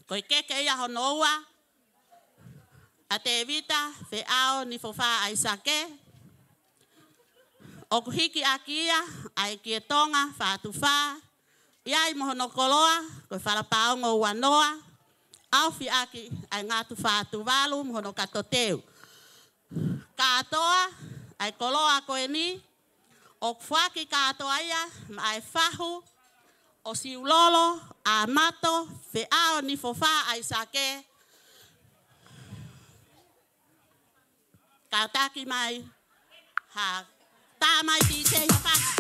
ko e keke ia hono ua ʻa Tevita Feʻao Nifofā ʻAisake. ʻOku hiki ʻaki ia ʻa e kie Tonga Fātufā, ʻi ai mo hono koloa, ko e Fala Paongo Uanoa, ʻaofi ʻaki ʻa e ngatu Fā Tuvalu mo hono kato teu. Kātoa ʻa e koloa ko eni, ʻoku foaki kātoa ia maʻa e fahu ʻo Siulolo ʻAmato Feʻao Nifofā ʻAisake. Kātaki mai ha, tā mai DJ ha fasi.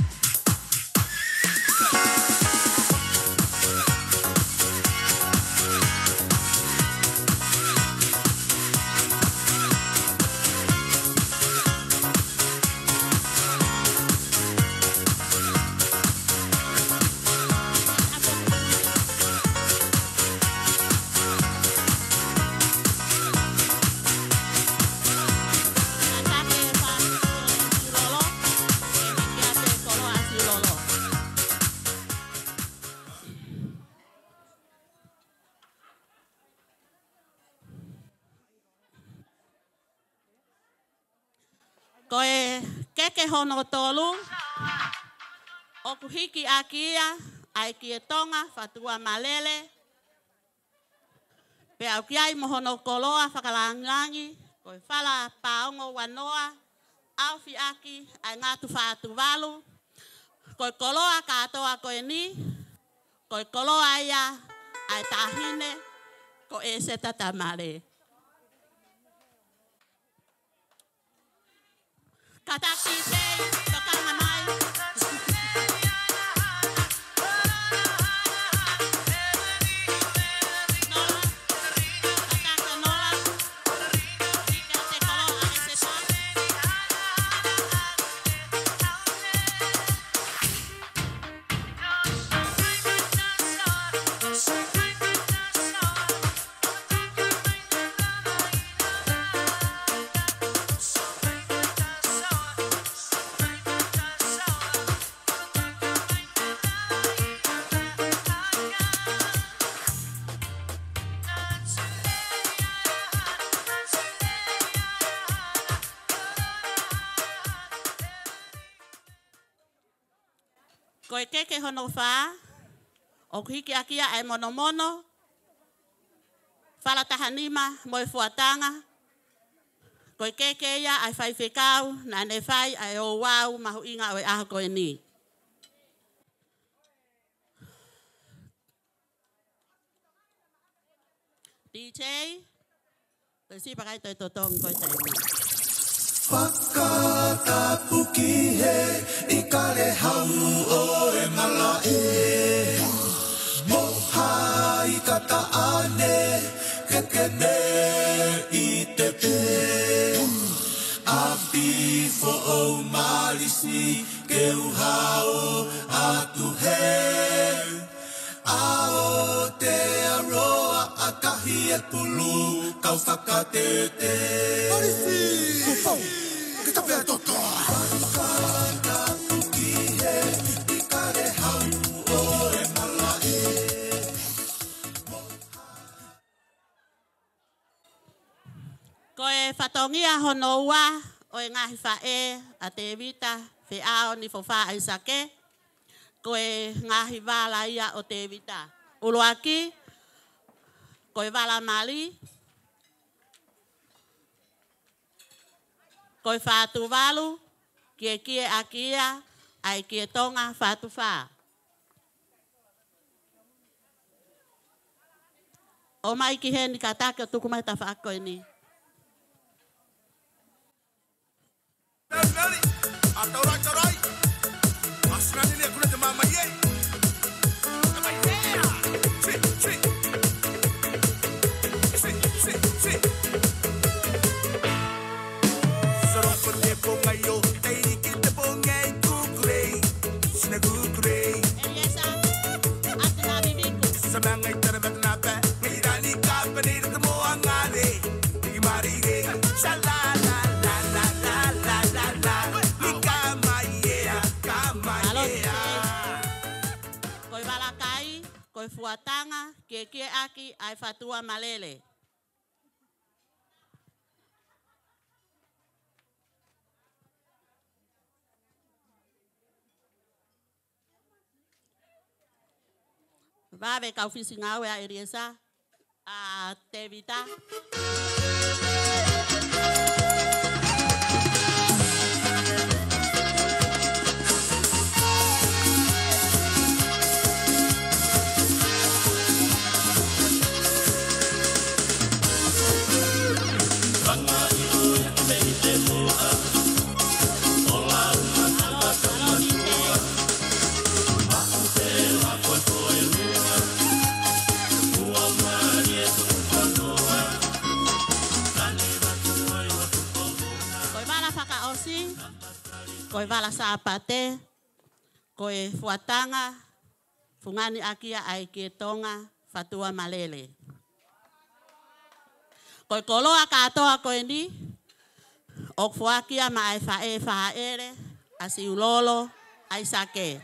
Ko e keke hono tolu, ʻoku hiki ʻaki ia ʻa e kie Tonga Fātuʻamalele, pea ʻoku ʻi ai mo hono koloa fakalangilangi, ko e Fala Paongo Uanoa, ʻaofi ʻaki ʻa e ngatu Fā Tuvalu. Ko e koloa kātoa ko eni, ko e koloa ia ʻa e taʻahine ko ʻEseta Tamale. Kātaki DJ, tokanga mai. Nola, kātaki Nola. Hiki atu e koloa ʻa ʻEseta. Ko e keke hono fā, ʻoku hiki ʻaki ia ʻa e monomono, fala taha nima mo e fuatanga. Ko e keke ia ʻa e faifekau naʻa ne fai ʻa e ouau mahuʻinga ʻo e ʻaho ko eni. D J, pesi pakai toi totong koi taimi. Fakatapu ki he ʻIkale Hau ʻo e Malaʻe. Mo hai ka taʻane ke ke ne i te pē. ʻApi foʻou malisi ke u hao atu he. ʻA o te aroa ʻa kahi e pulu kau fakatete. Parisi! Tupou! Ke tape ʻa e toto! Fakatapu ki he ʻIkale Hau ʻo e Malaʻe. Ko e fatongia hono ua ʻo e ngaahi faʻē ʻa Tevita Feʻao Nifofā ʻAisake. Ko e ngaahi vala ia ʻo Tevita. ʻUluaki, ko e vala mali. Ko e fā tuvalu, kiekie ʻaki ia ʻa e Kietonga fā tufā. ʻOmai ki heni kātaki ʻo tuku mai tafaʻaki ko eni. Ko e vala kai, ko e fuatanga, kiekie ʻaki ʻa e fatua malele. Vave kau fisi ngāue ʻa Eliesa, ʻa Tevita. Ko e vala fakaʻosi, ko e vala Sāpate, ko e fuatanga, fungani ʻaki ia ʻa e Kietonga fatua malele. Ko e koloa kātoa ko eni, ʻoku foaki ia maʻa e faʻē faʻele ʻa Siulolo ʻAisake.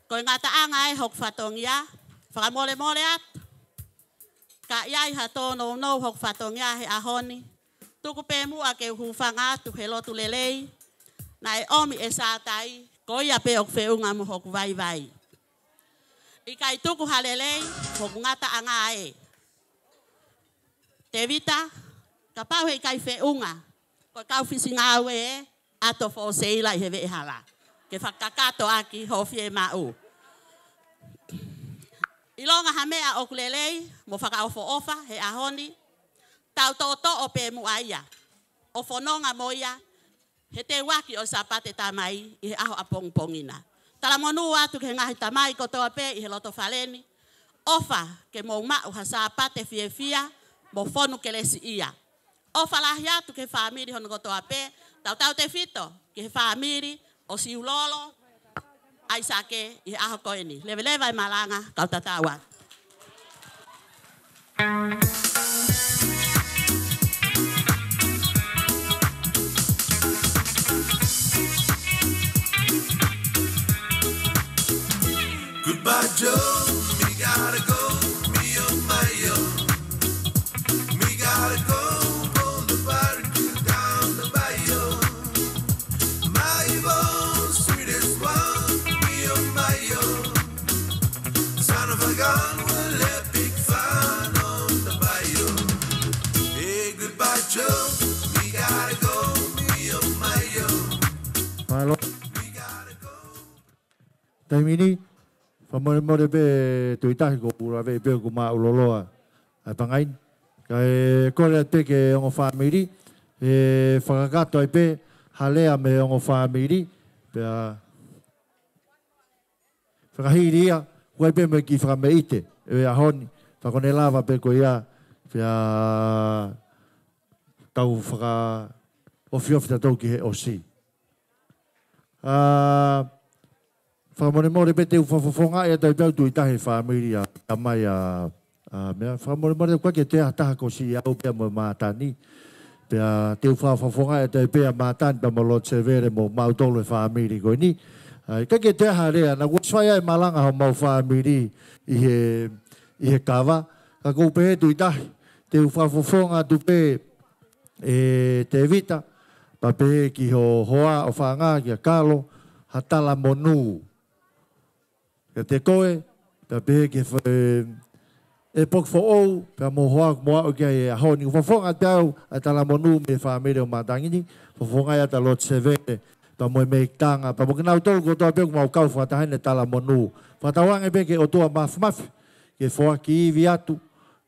Ko e ngataʻanga ē hoku fatongia, fakamolemole atu. Ka ʻi ai ha tōnounou hoku fatongia he ʻaho ni, tuku pē muʻa ke u hūfanga atu he lotu lelei naʻe ʻomi ʻe Sātai, ko ia pē ʻoku feʻunga mo hoku vaivai. ʻIkai tuku ha lelei hoku ngataʻanga ē. Tevita, kapau heʻikai feʻunga, ko e kau fisi ngāue ē, ʻato fōseila ʻi he veʻehala ke fakakakato ʻaki hoʻo fiemaʻu. ʻIlonga ha meʻa ʻoku lelei mo fakaʻofoʻofa he ʻaho ni, tau toʻotoʻo pē muʻa ia ʻo fononga mo ia he teuaki ʻo e Sāpate Tamai ʻi he ʻaho ʻapongipongi na. Talamonū atu ki he ngaahi tamai kotoa pē ʻi he loto fale ni, ʻofa ke mou maʻu ha Sāpate fiefia mo fonu kelesiʻia. ʻOfa lahi atu ki he fāmili hono kotoa pē, tautautefito ki he fāmili ʻo Siulolo ʻAisake ʻi he ʻaho ko eni. Leveleva e malanga, kau tatau atu. Goodbye, Joe. Me gotta go, me on my own. Me gotta go, pull the barbecue down the bayou. My boy, sweet as Taimi ni, fakamolemole pē Tuʻi Tahi, ʻoku ou lave pē ʻoku māʻuloloa ʻa e pangai ni. Kae kole atu pē ki he ongo fāmili, ʻe fakakakato ai pē ha lea mei he ongo fāmili, pea fakahili ia, ʻoku ʻi ai pē mo e kiʻi fakameʻite ʻo e ʻaho ni, pea ko ʻene lava pē ko ia, pea tau fakaofiofi tautolu ki he ʻosi. ʻA, fakamolemole pē te u fakafofongaʻi atu pē au Tuʻi Tahi he fāmili ʻa, ʻa mai ʻa, ʻa, meʻa, fakamolemole ʻoku ʻikai ke toe ʻi ai ha taha ko Siʻiau pea mo Mātani. Pea te u fakafofongaʻi atu pē ʻa Mātani pea mo Lord Sevele mo mautolu he fāmili ko eni. ʻA, ʻikai ke toe ʻi ai ha lea, naʻa ku ʻosi fai ai e malanga homau fāmili ʻi he, ʻi he kava. Ka ʻoku ou pehē Tuʻi Tahi, te u fakafofonga atu pē ʻe Tevita, pea pehē ki ho hoa ʻofaʻanga kia Kalo, ha talamonū kiate koe, pea pehē ki he fa-, ʻe, ʻe poki foʻou, pea mo hoa mo aʻu ki he ʻaho ni. Fakafofonga atu pē au ʻa e talamonū mei he fāmili ʻo Mātani ni, fakafofongaʻi atu ʻa Lord Sevele, pea mo e meʻitanga, pea mo kinautolu kotoa pē ʻoku mau kau fakataha ʻi he talamonū. Fakatauange pē ki he ʻOtua Māfimafi ke foaki ivi atu,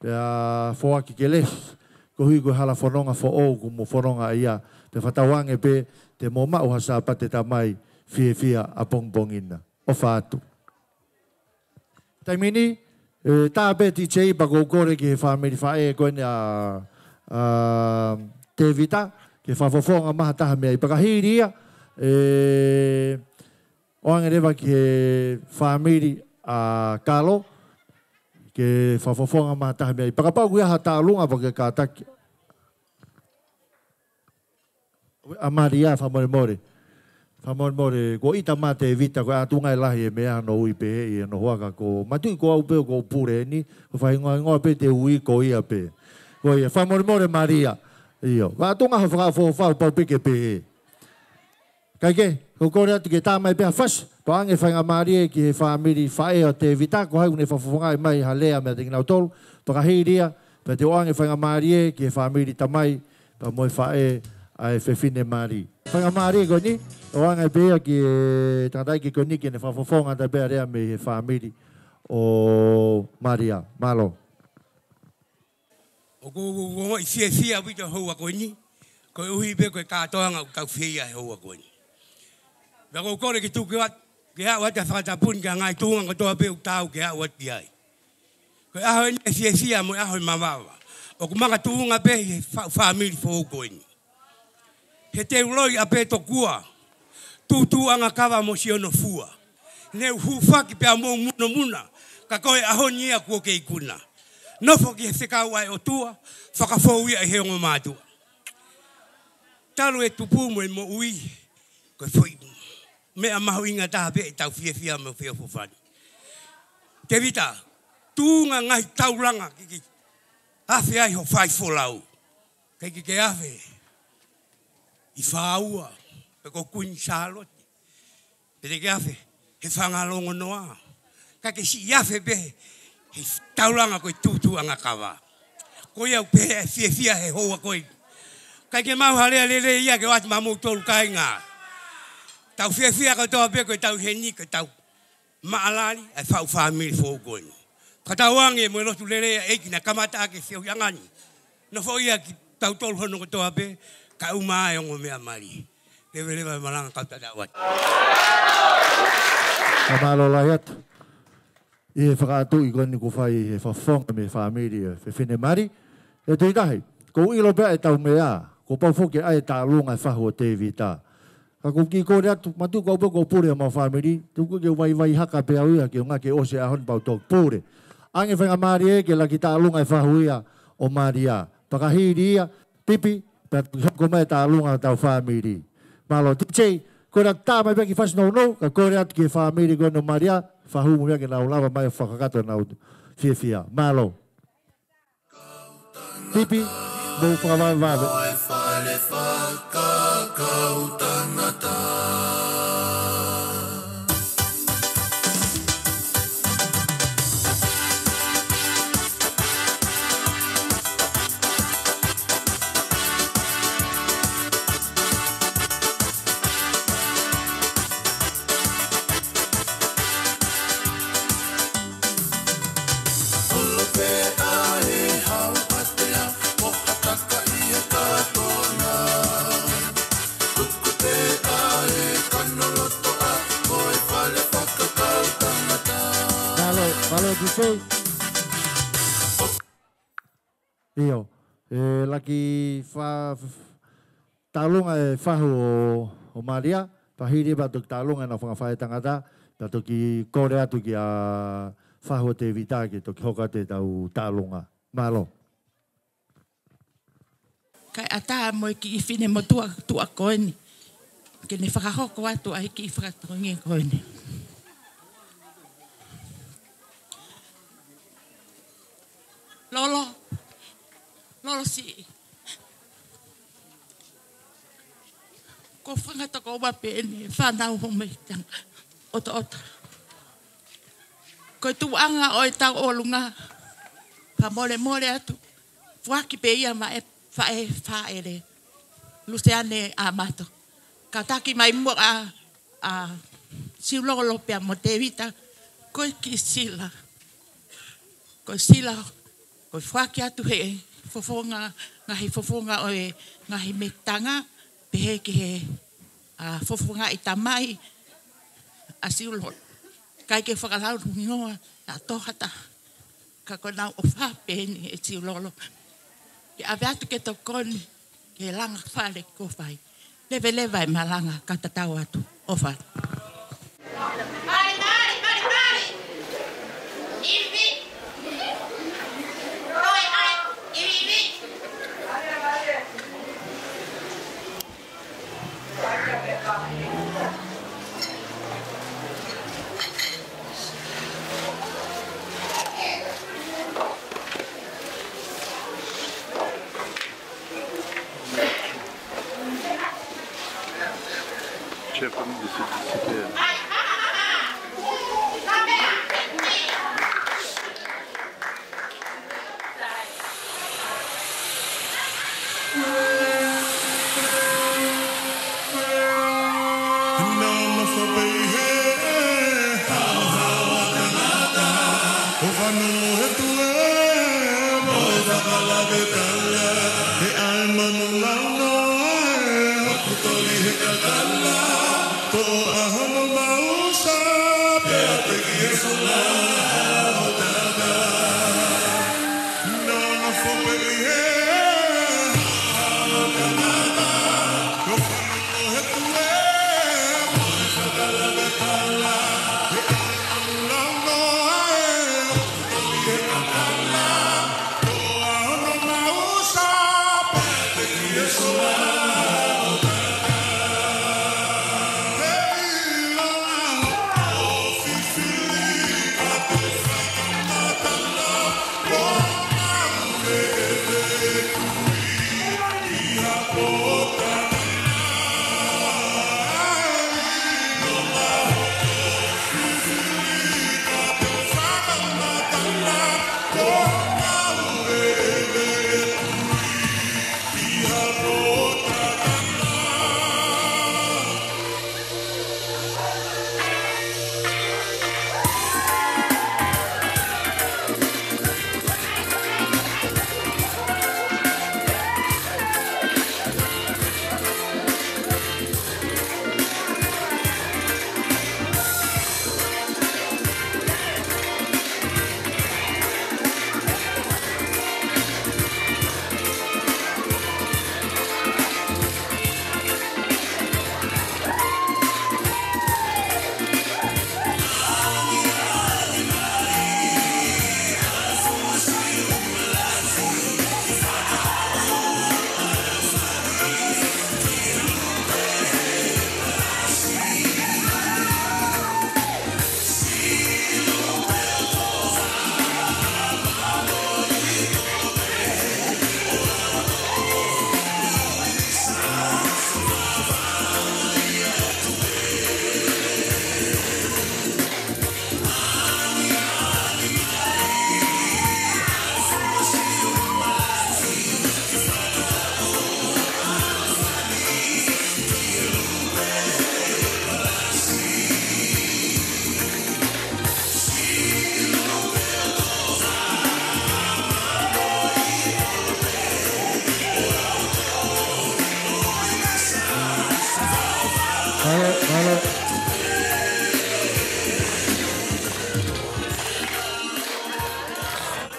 pea foaki kelesi, koeʻuhi ko e hala fononga foʻou kuo mou fononga ai. Pea fakatauange pē te mou maʻu ha Sāpate Tamai fiefia ʻapongipongi na. ʻOfa atu. Taimi ni, ʻe, tā pē T J pea ʻoku ou kole ki he fāmili faʻē ko eni ʻa, ʻa Tevita, ke fakafofonga mai ha taha meʻa, pea ka hili ia, ʻe, ʻoange leva ki he fāmili ʻa Kalo, ke fakafofonga mai ha taha meʻa. Pea kapau ʻoku ʻi ai ha taʻalunga pea ke kātaki. ʻA Malia, fakamolemole. Fakamolemole, ko ʻita mai Tevita, ko e ʻatunga ʻe lahi e meʻa hono ui pehē ʻi hono hoa ka ko Matuʻi ko au pē ʻoku ou pule eni, ko e faʻahingoa pē te u ui ko ia pē. Ko ia, fakamolemole Malia. ʻIo, ʻatunga hoʻo fakaʻofoʻofa pau pē ke pehē. Kae kehe, ʻoku ou kole atu ke tā mai pē ha fasi, pea ʻoange faingamālie ki he fāmili faʻē ʻo Tevita, ko hai ʻoku ne fakafofongaʻi mai ha lea meiate kinautolu, pea ka hili ia, pea te u ʻoange faingamālie ki he fāmili tamai, pea mo e faʻē ʻa e fefine mali. Faingamālie ko eni, ʻoange pē ia ki he tangataʻeiki ko eni ke ne fakafofonga atu pē ha lea mei he fāmili ʻo Malia. Mālō. ʻOku ou ongoʻi fiefia ʻaupito he houa ko eni, koeʻuhi pē ko e kātoanga ʻoku tau fie ʻi he houa ko eni. Pea ʻoku ou kole ke tuku atu, ke aʻu atu ʻa e fakatapu ni ki he ngaahi tuʻunga kotoa pē ʻoku tau ke aʻu atu ki ai. Ko e ʻaho eni ʻe fiefia mo e ʻaho ʻe mavava. ʻOku makatuʻunga pē he fa-, fāmili foʻou ko eni. He te u loi ʻa pē tokua, tūtūʻanga kava mo siʻono fua. Ne u hūfaki pea mo u munomuna, ka ko e ʻaho ni ia kuo ke ikuna. Nofo ki he fekau ʻa e ʻOtua, fakafou ia ʻi he ongo mātuʻa. Talu e tupu mo e moʻui, ko e foʻi meʻa mahuʻinga taha pē ʻetau fiefia mo e feʻofoʻofani. Tevita, tuʻunga ngaahi taulanga ke ke afe ai hoʻo faifolau. ʻIkai ke ke afe ʻi Fāua, pe ko Kuini Sālote. Pe te ke afe he Fangalongonoa. Ka ke siʻi afe pē he taulanga ko e tūtūʻanga kava. Ko ia ʻoku pehē ʻa e fiefia he houa ko eni. ʻIkai ke maʻu ha lea lelei ia ke ʻoatu maʻamoutolu kāinga. Tau fiefia kotoa pē ko ʻetau ʻi heni, ko ʻetau maʻalali ʻa e faʻu fāmili foʻou ko eni. Fakatauange mo e lotu lelei ʻa e ʻEiki naʻe kamata ʻaki e feohiʻanga ni, nofo ia kitautolu hono kotoa pē, kae ʻumaʻā e ongo meʻa mali. Leveleva e malanga kau tatau atu. Ka mālō lahi atu. ʻI he fakaʻatuʻi ko eni kuo fai he fakafofonga mei he fāmili ʻa e fefine mali. ʻE Tuʻi Tahi, ʻoku ou ʻilo pē ʻa e tau meʻa, kuo pau foki ʻa e taʻalunga e fahu ʻo Tevita. Ka ʻoku ou kiʻi kole atu, Matuʻi ko au pē ʻoku ou pule ʻi homau fāmili, tuku ke vaivai hake pē au ia, ke ʻuhinga ke ʻosi e ʻaho ni pea u toki pule. ʻOange faingamālie ke laki taʻalunga e fahu ia ʻo Malia. Pea ka hili ia, Pipi, pea toki hoko mai e taʻalunga ʻo hotau fāmili. Mālō, T J, kole atu tā mai pē ha kiʻi fasi nounou, kae kole atu ki he fāmili ko eni ʻo Malia, fahu mo ia ke nau lava mai ʻo fakakakato ʻenau fiefia. Mālō. Pipi, mou fakavavevave. Sei. ʻIo, ʻe laki fa-, f-, taʻalonga e fahu ʻo, ʻo Malia, pea hili pea toki taʻalonga ʻenau fanga faʻētangata, pea toki kole atu kia fahu ʻo Tēvita ke toki hoko atu ʻetau taʻalonga. Mālō. Kae ʻatā mo e kiʻi finemotuʻa tuʻa ko eni ke ne fakahoko atu ʻa e kiʻi fakatokangaʻi ko eni. Lolo, Lolo siʻi. Ko e fanga tokoua pē eni e fānau hoʻomou tangata ʻotoʻoto. Ko e tuʻunga ʻo ʻetau ʻolunga, fakamolemole atu, foaki pē ia maʻa e faʻē fāʻele, Luseane ʻAmato. Kātaki mai muʻa ʻa, ʻa Siulolo pea mo Tēvita, ko e kiʻi sila. Ko e sila, ko e foaki atu he fofonga, ngaahi fofonga ʻo e ngaahi mētanga, pehē ki he, ʻa, fofongaʻi tamai ʻa Siulolo. ʻIkai ke fakalaulungoa ʻa e tokotaha. Ka ko ʻenau ʻofa pē eni ʻe Siulolo. Ke ʻave atu ke tokoni, ke langa fale ko fai. Leveleva e malanga ka tatau atu. ʻOfa. Mali, mali, mali, mali. Ivi. Oi, ai, ivi, ivi. Chairman, this is, this is there.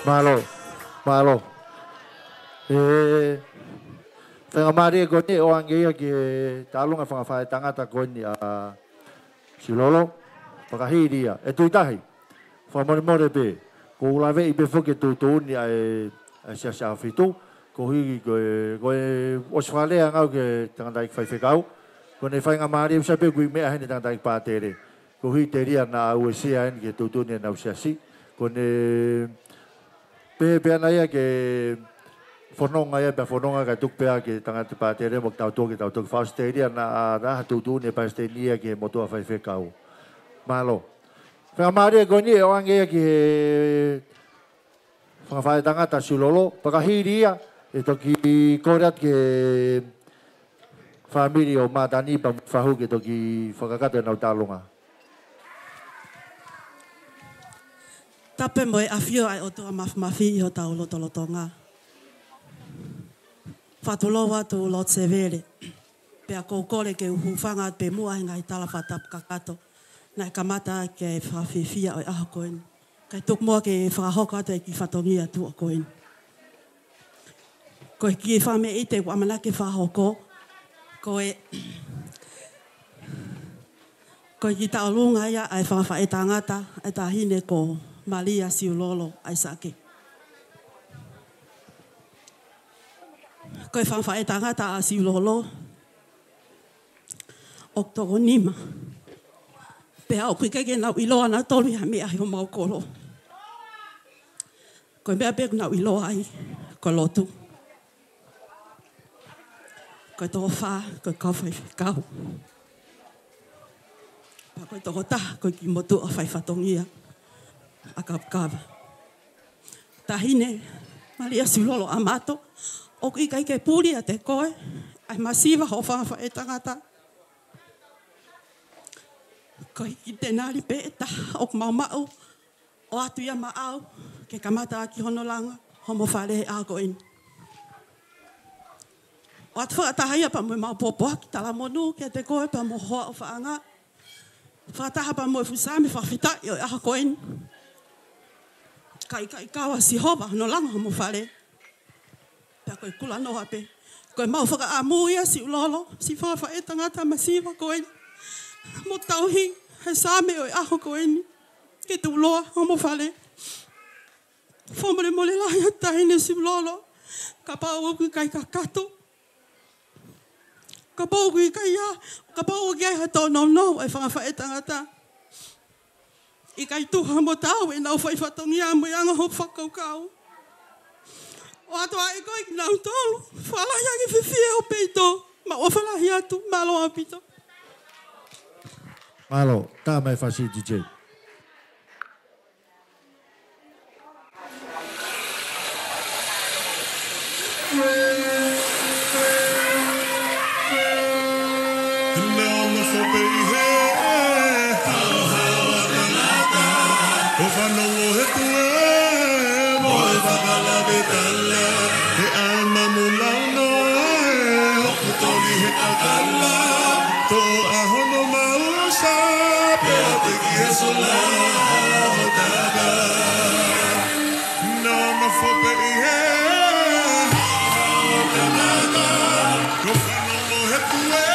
Mālō, mālō. ʻE, faingamālie ko eni ʻoange ia ki he taʻalonga fanga faʻētangata ko eni ʻa Siulolo, fakahili ia. ʻE Tuʻitahi, fakamolemole pē, ʻoku ou laveʻi pē foki e tuʻutuʻuni ʻa e, ʻa e Siasi ʻAhofitu, koeʻuhi ko e, ko e ʻosi fakalea ange au ki he tangataʻeiki faifekau, ko ʻene faingamālie ʻoku sai pē ʻoku ʻi ai meʻa heni tangataʻeiki pātele. Koeʻuhi telia naʻa uesia heni ki he tuʻutuʻuni ʻenau siasi. Ko ʻene pehē pē ʻana ia ke fononga ia, pea fononga kae tuku pē ʻa e tangataʻeiki pātele mo kitautolu ke tau toki fakaʻosi telia naʻa, naʻa ha tuʻutuʻuni ʻa e palesiteni ia ki he motuʻa faifekau. Mālō. Faingamālie ko eni ʻoange ia ki he fanga faʻētangata Siulolo, fakahili ia, ʻe toki kole atu ki he fāmili ʻo Mātani pea mo Fahu ke toki fakakakato ʻenau taʻalonga. Tapu mo e ʻafio ʻa e ʻOtua Māfimafi ʻi hotau lotolotonga. Fakatulou atu Lord Sevele. Pea ʻoku ou kole ke u hūfanga atu pē muʻa he ngaahi tala fakatapu kakato naʻe kamata ke fakafiefia ʻo e ʻaho ko eni. Kae tuku muʻa ke fakahoko atu e kiʻi fatongia tuʻa ko eni. Ko e kiʻi fakameʻite ʻoku ʻamanaki ke fakahoko, ko e, ko e kiʻi tauʻolunga ia ʻa e fanga faʻētangata, ʻa e taʻahine ko Malia Siulolo ʻAisake. Ko e fanga faʻētangata ʻa Siulolo ʻoku toko nima. Pea ʻoku ʻikai ke nau ʻiloa nautolu ia ha meʻa ʻi homau kolo. Ko e meʻa pē ʻoku nau ʻiloa ai, ko e lotu. Ko e toko fā, ko e kau faifekau. Pea ko e toko taha, ko e kiʻi motuʻa faifatongia ʻa Kavakava. Taʻahine Malia Siulolo Amato, ʻoku ʻikai ke puli ʻiate koe ʻa e masiva hoʻo fanga faʻētangata. Ko e kiʻi tenali pē ʻe taha ʻoku mau maʻu, ʻoatu ia maʻau ke kamata ʻaki hono langa homo fale he ʻaho ko eni. ʻOatu fakataha ia pea mo ʻemau pōpoaki talamonū kiate koe pea mo ho hoa ʻofaʻanga. Fakataha pea mo e fuʻu Saame fakafetaʻi ʻo e ʻaho ko eni. Ka ʻikai kau ʻa Sihova hono langa homo fale, pea ko e kulanoa pē. Ko ʻemau fakaʻamu ia Siulolo, siʻi fanga faʻētangata masiva ko eni, mo tauhi he Saame ʻo e ʻaho ko eni ke tuʻuloa homo fale. Fakamolemole lahi ʻa e taʻahine Siulolo, kapau ʻoku ʻikai kakato, kapau ʻoku ʻikai ia, kapau ʻoku ʻi ai ha tōnounou ʻa e fanga faʻētangata, ʻikai tuha mo taau ʻenau faifatongia mo e anga hoʻo fakakaukau. ʻOatu ā ʻe koe kinautolu, fakalahi ange fefie ho peito, mau ʻofa lahi atu, mālō ʻaupito. Mālō, tā mai fasi D J. Naʻa ma fo pē ʻi he ʻaho ʻa e tangata, ʻo fanongo he tuē mo e fakalave tala, he ʻai manu lau noa ē, ʻoku toli he kakala, toʻo ʻa hono mausa, pea te ki he sola ʻo taka. Naʻa ma fo pē ʻi he ʻaho ʻa e tangata, ʻo fanongo he tuē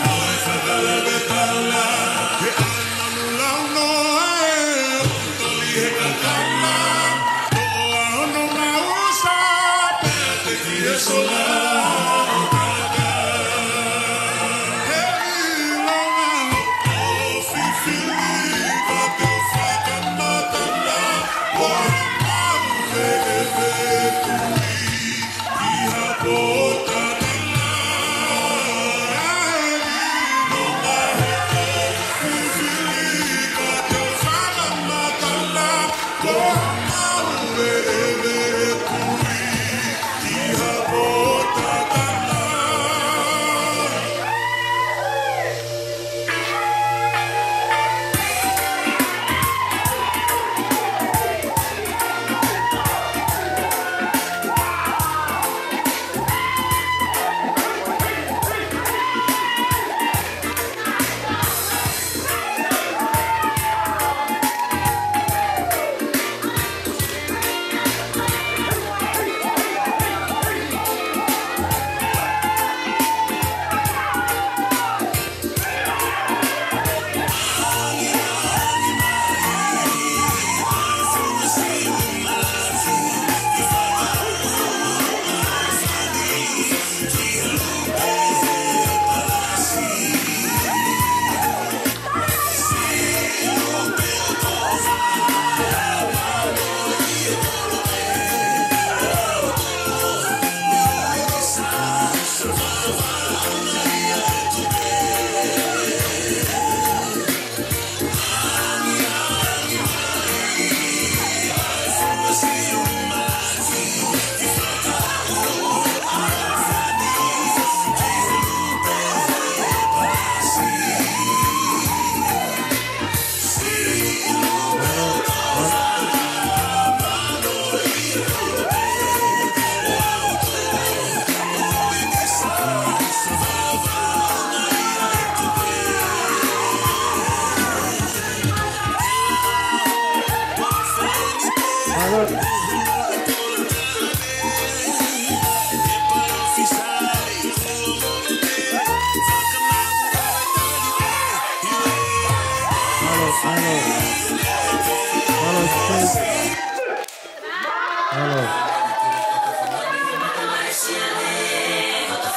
mo e fakalave tala, he ʻai manu lau noa ē, ʻoku toli he kakala, toʻo ʻa hono mausa, pea te ki he sola ʻo taka. He ʻilonga hoʻo fifili, ka te u fakamatala, ʻo ha mau veʻe veʻe tui ki ha pō tatala. He ʻilonga hoʻo fifili, ka te u fakamatala, ʻo ha mau veʻe veʻe tui ki ha pō tatala.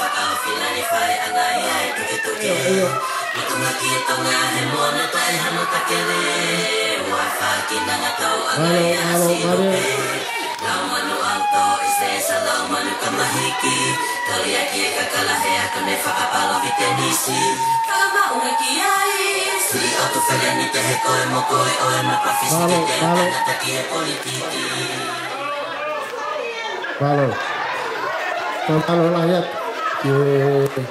Kau fila ni fai ʻana ia e tuketuke. ʻIo, ʻio. Matumaki e Tonga he moana tai hano takele. Ua faki nanga tau ʻana ia. Mālō, mālō, mālō. Lau manu ʻauto i se sa lau manu ka mahiki. Tali aki e kakala he ako ne fakapalo vitenisi. Ka maʻu e ki ai. Si atu fele ni te he koe mo koe ʻo e mapafisi. Mālō, te te mālō. Ana taki e politiki. Mālō. Ka mālō lahi atu ki he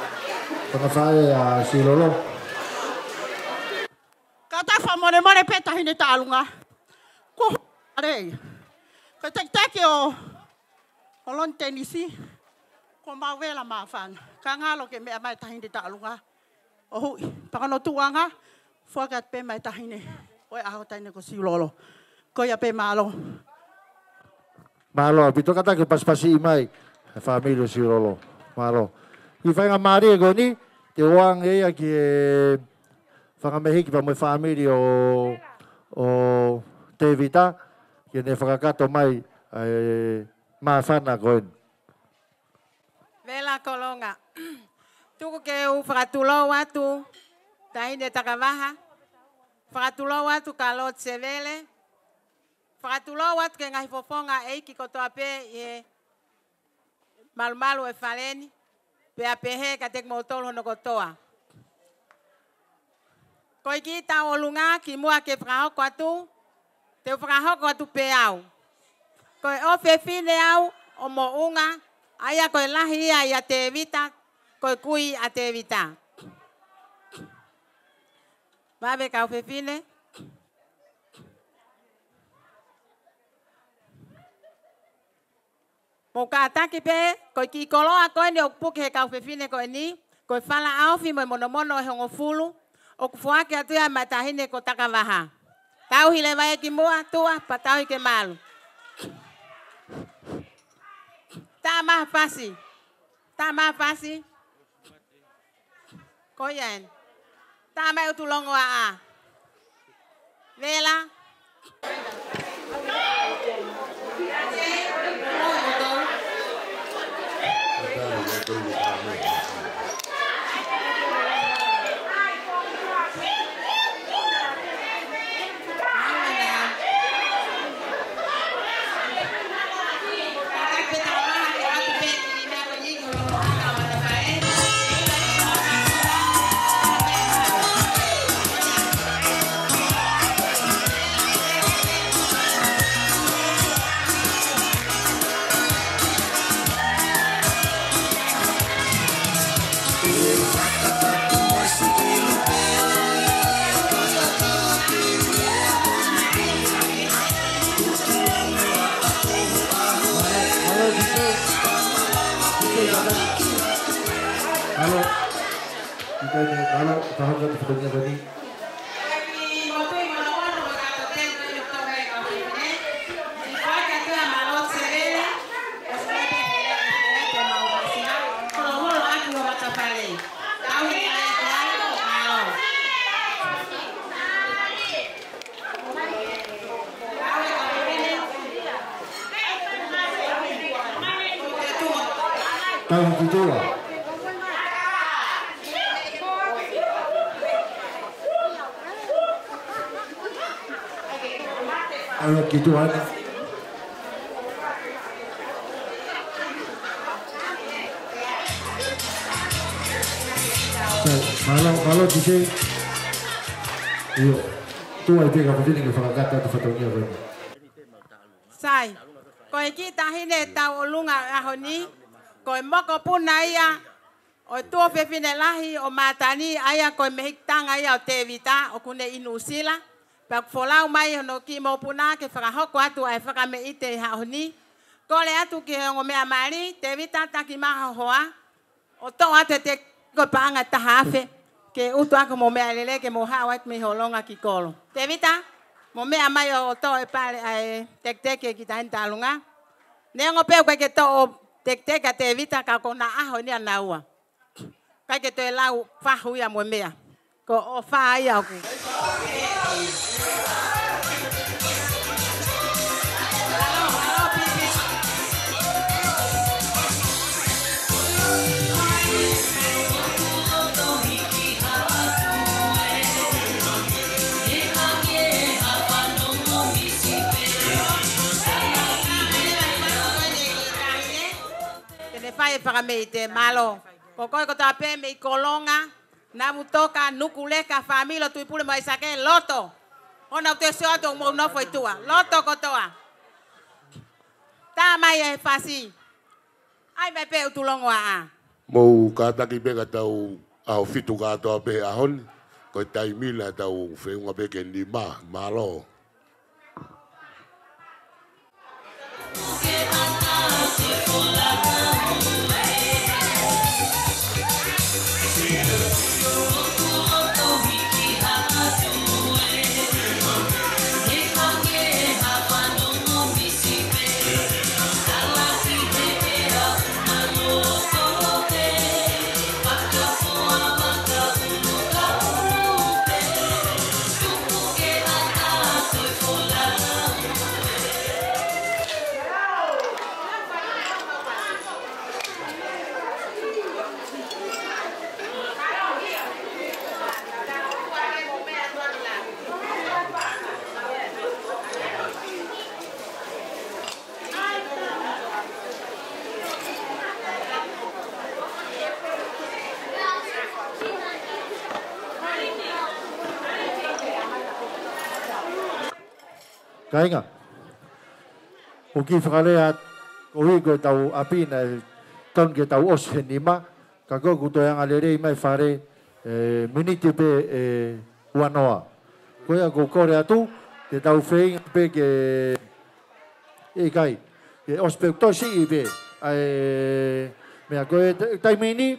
fanga faʻē ʻa Silolo. Ka ta fakamolemole pē Taʻahine Taʻalunga. Ko Harei. Ko e tekiteki ʻo, ʻo Loni Tenisi. Ko Mauvela Mafana. Ka ngalo ke meʻa mai Taʻahine Taʻalunga. ʻO huʻi, pea ko hono tuʻuʻanga, foaki atu pē mai Taʻahine, ʻo e ʻaho Taʻahine ko Silolo. Ko ia pē mālō. Mālō, ʻaupito kātaki pasipasi mai, e fāmili ʻo Silolo. Mālō. ʻI he faingamālie ko eni, te u ʻoange ia ki he fanga mehiki pea mo e fāmili ʻo, ʻo Tevita, ke ne fakakakato mai, e, Mafana ko eni. Vela Kolonga. Tuku ke u fakatulou atu, Taʻahine Takavaha. Fakatulou atu kia Lord Sevele. Fakatulou atu ki he ngaahi fofonga ʻeiki kotoa pē ʻi he malumalu e fale ni. Pea pehē kiate kimoutolu hono kotoa. Ko e kiʻi tauʻolunga kimuʻa ke fakahoko atu, te u fakahoko atu pē au. Ko e ʻofefine au ʻo Moʻunga, ʻa ia ko e lahi ia ʻia Tevita, ko e kui ʻa Tevita. Vave kau fefine. Mou kātaki pē, ko e kiʻi koloa ko eni ʻoku puke he kau fefine ko eni, ko e fala ʻaofi mo e monomono ʻe hongofulu, ʻoku foaki atu ia maʻa Taʻahine ko Takavaha. Tauhi leva ia kimuʻa, tuʻa, pea tauhi ke malu. Taʻamaha fasi. Taʻamaha fasi. Ko ia eni. Taʻa mai ʻutu longoaʻa. Vela. Halo. Halo. Halo. Halo. Tau ki tuʻa. Tau ki tuʻa. Mālō, mālō, T J. ʻIo. Tuʻa ʻi he kau fefine ke fakakakato atu fatongia ko eni. Sai, ko e kiʻi taʻahine tauʻolunga ʻo e ʻaho ni, ko e mokopuna ia ʻo e tuofefine lahi ʻo Matani, ʻa ia ko e mehikitanga ia ʻo Tevita, ʻoku ne ʻi Nuʻusila. Pea ʻoku folau mai hono kiʻi mokopuna ke fakahoko atu ʻa e fakameʻite ʻi he ʻaho ni. Kole atu ki he ongo meʻa mali, Tevita, taki mai ho hoa. ʻO toʻo atu e tekiteki ko e paʻanga ʻe taha afe, ke utu ʻaki hoʻomou meʻalele ke mou haʻu atu mei ho longoaʻa ki kolo. Tevita, mo meʻa mai ʻo toʻo e pale ʻa e tekiteki ki Taʻahine Taʻalunga. Neongo pē ʻoku ʻikai ke toʻo tekiteki ʻa Tevita ka ko ʻena ʻaho eni ʻanaua. ʻIkai ke toe lau fahu ia mo e meʻa. Ko e ʻofa ia ʻoku. Ne fai e fakameʻite, mālō. Ko koe kotoa pē mei Kolonga, Navutoka, Nukuleka, fāmili ʻo Tuipule mo ʻAisake, loto. Ona u te sio atu ʻoku mou nofo ʻi tuʻa. Loto kotoa. Tā mai e fasi. ʻAi mai pē ʻUtulongoaʻa. Mou kātaki pē ka tau ʻaho fitu kātoa pē he ʻaho ni. Ko e taimi naʻa tau feʻunga pē ki he nima. Mālō. Kāinga, ʻoku ou kiʻi fakalea atu, koeʻuhi ko ʻetau ʻapi naʻe tonu ke tau ʻosi he nima, ka ko ʻeku toe anga lelei mai fale, ʻe, miniti pē ʻe uanoa. Ko ia ʻoku ou kole atu, ke tau feinga pē ke, ʻikai, ke ʻosi pē ʻoku toe siʻi pē. ʻA e, meʻa ko e ta-, taimi ni,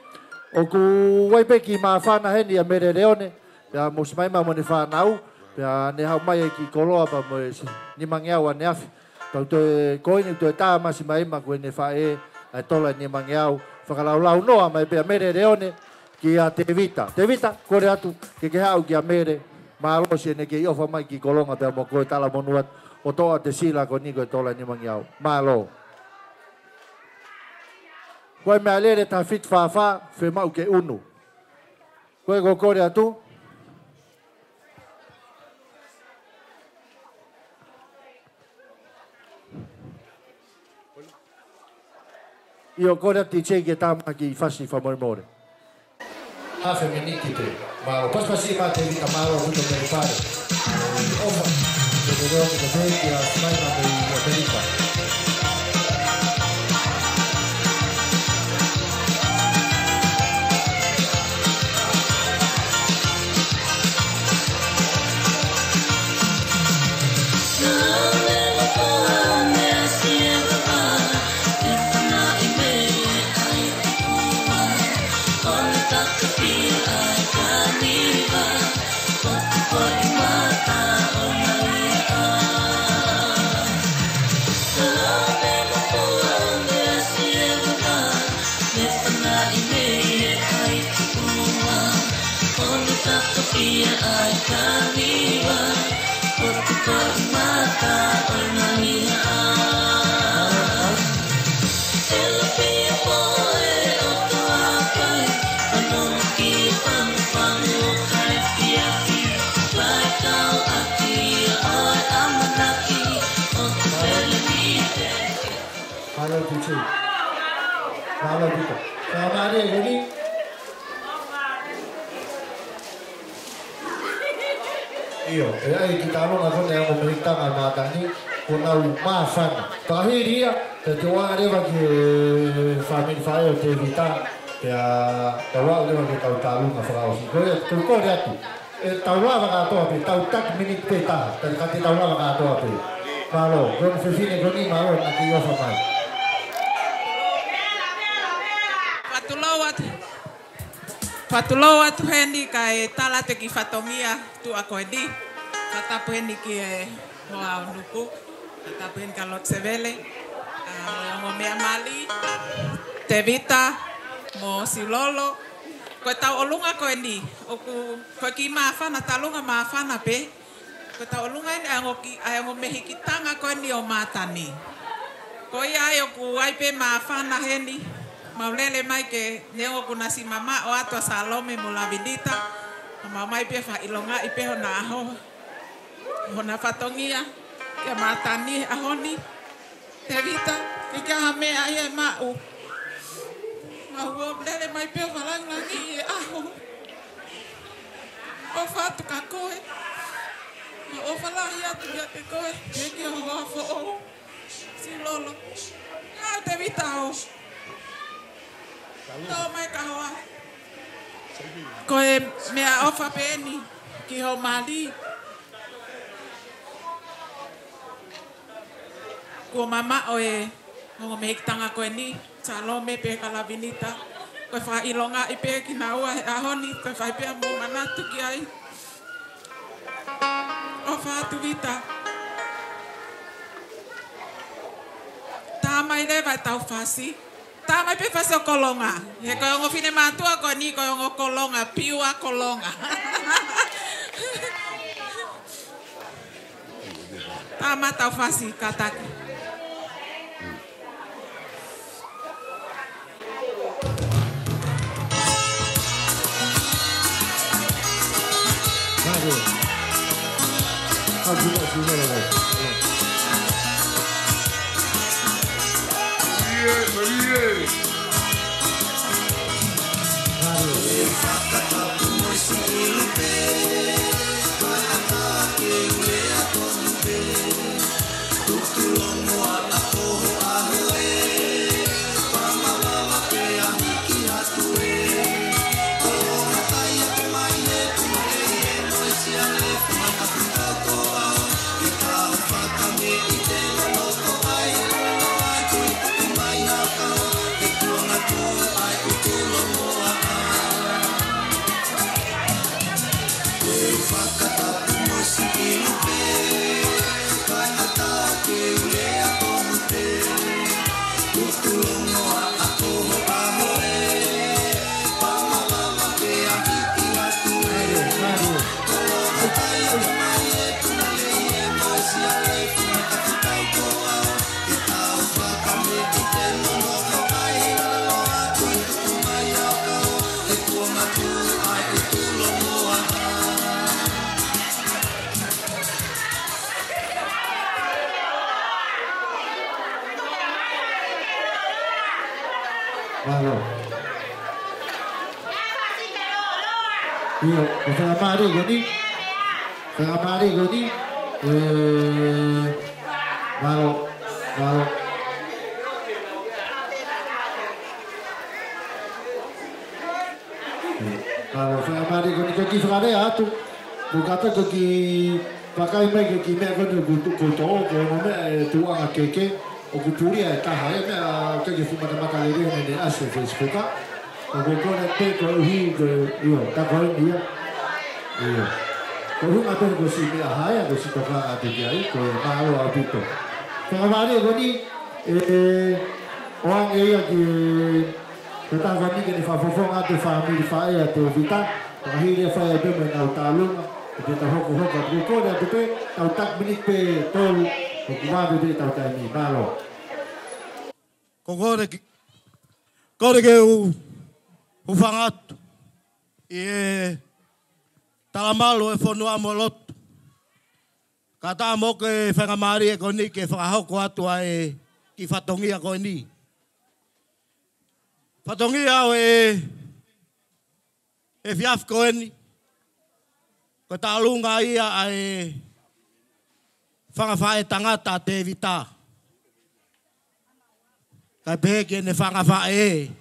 ʻoku ʻi ai pē kiʻi māfana heni ʻa Mele Leone, pea mo Simaima mo ʻene fānau, pea ne haʻu mai e kiʻi koloa pea mo e si-, nimangeau ʻaneafi. Pea u toe, ko eni u toe tāmasi mai ma ko ʻene faʻē, ʻa e tola ʻe nimangeau, fakalaulaunoa mai pē ʻa Mele Leone, kia Tevita. Tevita, kole atu, ke ke haʻu kia Mele, mālō siʻene kei ʻofa mai ki Kolonga pea mo koe talamonū atu, ʻo toʻo ʻa Tesila ko eni ko e tola ʻe nimangeau. Mālō. Ko e meʻalele taha fitu fā fā, fiemaʻu ke ʻunu. Ko e ʻoku ou kole atu. ʻIo, kole atu D J ke tā mai ha kiʻi fasi fakamolemole. Hafe miniti pē. Mālō. Pasipasi mai Tevita, mālō ʻaupito mei fale. ʻOfa. Te te reo ki te pē kia Simaima mei ʻAmelika. Mālō ʻaupito. Mālō ʻaupito. Ka mālō ʻaupito. ʻIo, ʻe ʻai ki Talonga ko eni ʻa e ongo mehikitanga ʻa e mātani, ko ʻenau māfana. Pea hili ia, te te ʻoange leva ki he fāmili faʻē ʻo Tevita, pea tau aʻu leva ki he kau Talonga fakaʻosi. Ko ia, ʻoku ou kole atu. ʻE tau lava kātoa pē, tau taki miniti pē taha, ka te tau lava kātoa pē. Mālō, ko e fefine ko eni mālō naʻa ke ʻofa mai. Fakatulou atu. Fakatulou atu heni kae tala atu e kiʻi fatongia tuʻa ko eni. Fakatapu heni ki he hoa ʻo Nuku. Fakatapu heni kia Lord Sevele. ʻA, mo e ongo meʻa mali. Tevita, mo Silolo. Ko ʻetau ʻolunga ko eni. ʻOku, ko e kiʻi māfana, Talonga māfana pē. Ko ʻetau ʻolunga eni ʻa e ongo ki-, ʻa e ongo mehikitanga ko eni ʻo mātani. Ko ia ai ʻoku ʻi ai pē māfana heni, mau lele mai ke neongo kuo nau siʻi mamaʻo atu ʻa Salome mo Lavinita, ka mau mai pē fakaʻilongaʻi pē hona ʻaho, hona fatongia, kia mātani he ʻaho ni. Tevita, ʻikai ha meʻa ia ʻe maʻu. Lele mai pē ʻo fakalāngilangiʻi e ʻaho. ʻOfa atu kia koe. ʻOfa lahi atu kiate koe. Pehē ki ho hoa foʻou. Siulolo. Ngāue Tēvita ʻo. Tō mai ka hoa. Ko e meʻaʻofa pē eni ki hoʻo mali. Kuo mamaʻo e ongo mehikitanga ko eni, Salome pea mo Lavinita. Ko e fakaʻilongaʻi pē kinaua he ʻaho ni, ko e fai pē mo manatu ki ai. ʻOfa atu Vita. Tā mai leva ʻetau fasi. Tā mai pē fasi ʻo Kolonga. He ko e ongo finemātuʻa ko eni ko e ongo Kolonga, piua Kolonga. Tā mai ʻetau fasi, kātaki. Mālō. ʻIo, ko e faingamālie ko eni. Faingamālie ko eni. ʻE, mālō, mālō. Mālō, faingamālie ko eni ke u kiʻi fakalea atu. Mou kātaki ke u kiʻi vakai mai ki he kiʻi meʻa ko eni ʻoku tu-, ʻoku tō, ko e ongo meʻa ʻe tuʻunga kehekehe. ʻOku pulia e taha, ʻe meʻa, ke ke fuʻu matamata lelei ʻo ne ʻasi he Facebook. Ko e kole pē koeʻuhi ko e, ʻio, tā ko eni ia. ʻIo. Ko e ʻuhinga pē ko e siʻi meʻa hā ia, ko e siʻi toka atu ki ai, ko e mālō ʻaupito. Faingamālie ko eni, ʻe, ʻoange ia ki he taha ko eni ke ne fakafofonga atu e fāmili faʻē ʻa Tēvita, fakahili e fai ai pē mo ʻenau tālunga, ʻo te tau hokohoko atu. Ko e kole atu pē, tau taki miniti pē ʻe tolu, ʻoku vave pē ʻetau taimi, mālō. Ko e kole ke, kole ke u hūfanga atu ʻi he talamalu ʻo e fonua mo e lotu. Kae ʻatā mo au e faingamālie ko eni ke fakahoko atu ʻa e kiʻi fatongia ko eni. Fatongia ʻo e efiafi ko eni, ko e tālunga ia ʻa e fanga faʻētangata ʻa Tēvita. Kae pehē ki heʻene fanga faʻē.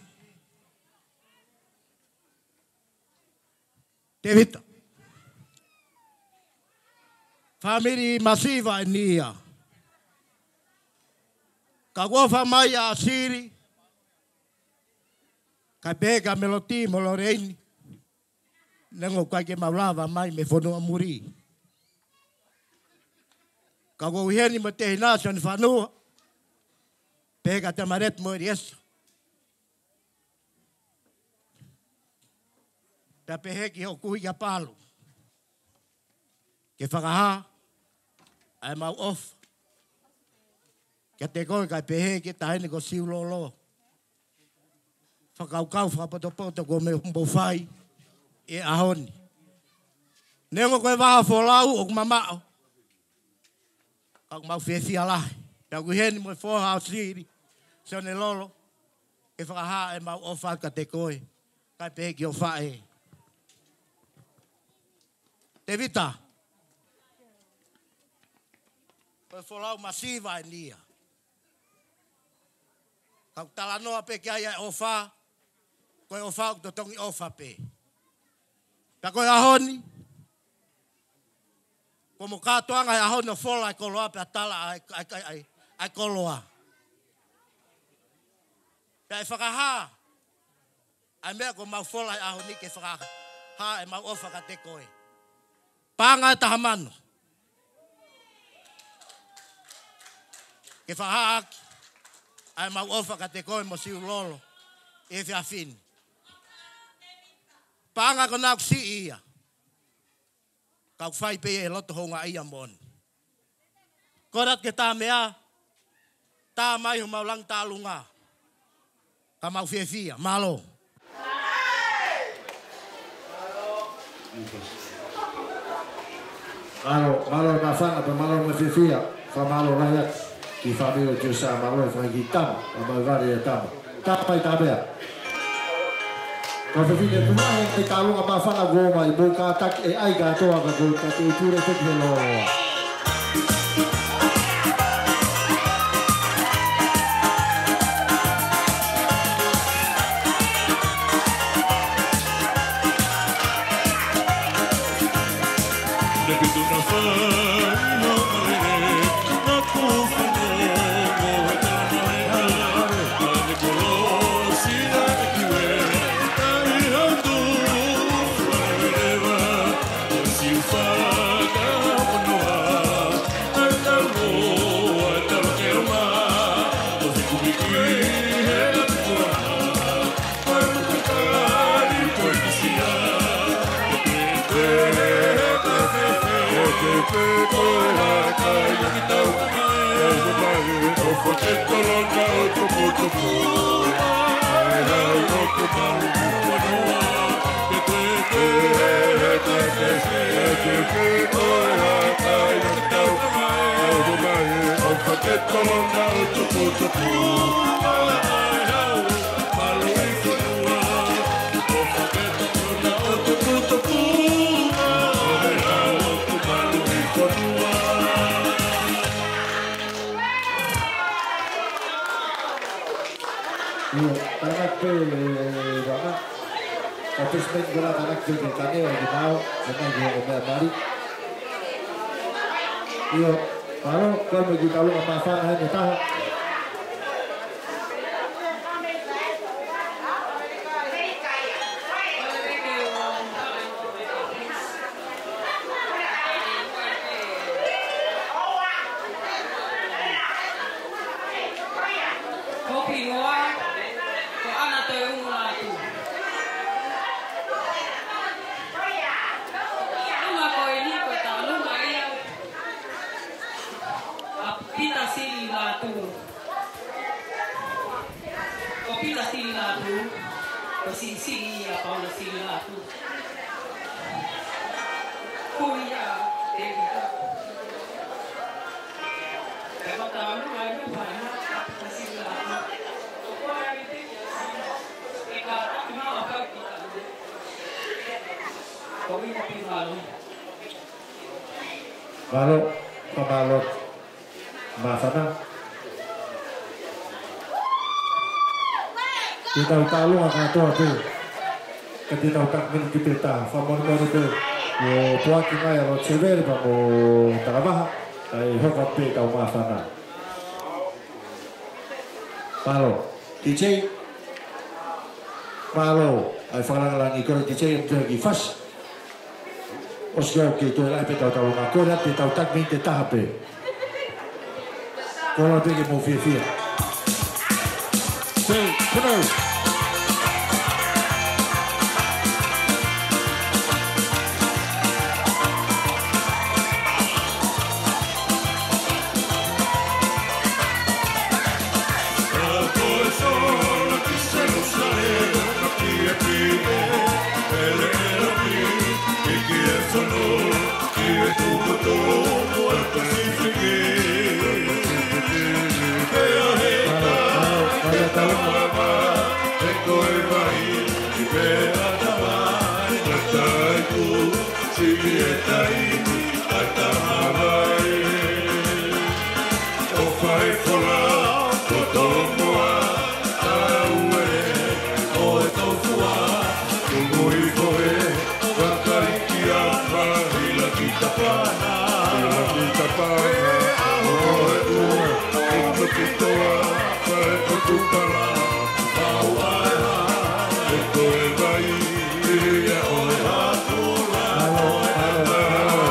Tēvita. Fāmili masiva eni ia. Ka ʻoku ʻofa mai ʻa Sili, kae pehē kia Meloti mo Loreini, neongo ʻoku ʻikai ke mau lava mai mei fonua muli. Ka ʻoku ou ʻi heni mo Tehina Sione Fanua, pehē kia Temaleti mo ʻEliesa. Pea pehē ki hoku kui kia Palu. Ke fakahā ʻa ʻemau ʻofa kiate koe kae pehē ki he taʻahine ko Siulolo. Fakakaukau fakapotopoto kuo mou fai he ʻaho ni. Neongo ko e vahaʻa folau ʻoku mamaʻo, ka ʻoku mau fiefia lahi. Pea ʻoku ʻi heni mo e foha ʻo Sili, Sione Lolo. ke fakahā ʻemau ʻofa kiate koe, kae pehē ki ho faʻē. Tēvita, ko e folau masiva eni ia. Ka ʻoku talanoa pē ki ai ʻa e ʻofa, ko e ʻofa ʻoku totongi ʻofa pē. Pea ko e ʻaho ni, ko hoʻomo kātoanga he ʻaho ni ʻo fola ʻa e koloa pea tala ʻa e, ʻa e, ʻa e, ʻa e, ʻa e koloa. Pea ʻe fakahā ʻa e meʻa kuo mau fola he ʻaho ni ke fakahā ʻemau ʻofa kiate koe. Paʻanga ʻe taha mano. Ke fakahā ʻaki ʻa ʻemau ʻofa kiate koe mo Siulolo ʻi he efiafi ni. Paʻanga ko ena ʻoku siʻi ia, ka ʻoku fai pē ia he loto houngaʻia moʻoni. Kole atu ke tā meʻa, tā mai homau langi tālunga. Ka mau fiefia, mālō. Mālō, mālō e māfana, pea mālō mo e fiefia, fakamālō lahi atu ki he fāmili ʻo Josiah, mālō e fanga kiʻi tama, pea mau vale e tama. Tāpai tāpea. Kau fefine, puna e, e tālunga māfana kuo ʻomai, mou kātaki e ʻai kātoa ka ko e ka te u pule pē ki he lōloa. ʻIo, tānaki pē, ʻe, Vanga. Ka pēsi meni kola tānaki pē ke kane ʻo ke nau, ʻo mai ke ʻo meʻa mali. ʻIo, mālō, kau mo e kiʻi tālunga māfana heni ʻe taha. Hopi hoa, ko ʻAna Toeʻumu Lātū. Uma ko eni ko e tālunga ia ʻa Pita Sili Lātū. Ko Pita Sili Lātū, ko Sili Sili ia Paula Sili Lātū. Ko ia, Tēvita. Pea ko e tālunga ia ʻa Pita Sili Lātū. Ko ia, Tēvita. Pea ka ʻi ai ha pau ki ta. Ko ia pē mālō. Mālō, fakamālō. Māfana. Te tau tālunga kātoa pē. Ka te tau taki miniti pē taha. Fakamolemole pē. ʻO poaki mai ʻa Lord Sevele pea mo Talavaha. Kae hoko pē ʻetau māfana. Mālō. D J. Mālō. ʻAi fakalāngilangi kore D J ʻo tuku e kiʻi fasi. ʻOsi kau ke toe lahi pē ʻetau tālunga, kole atu ke tau taki miniti ʻe taha pē. Kole pē ke mou fiefia. Sei, kole. ʻI he taimi ʻa e tama vai, ʻo fai fola ko Tolomoa, ʻauē, ʻo e tofua, tumu i koe, vakai ki a pa, hila ki tapana, hila ki tapana, ʻo e ua, ʻo e pitoa, fai ko Tupala, mau ai ha, e koe vai, ia ʻo e ha, Alo, alo, alo.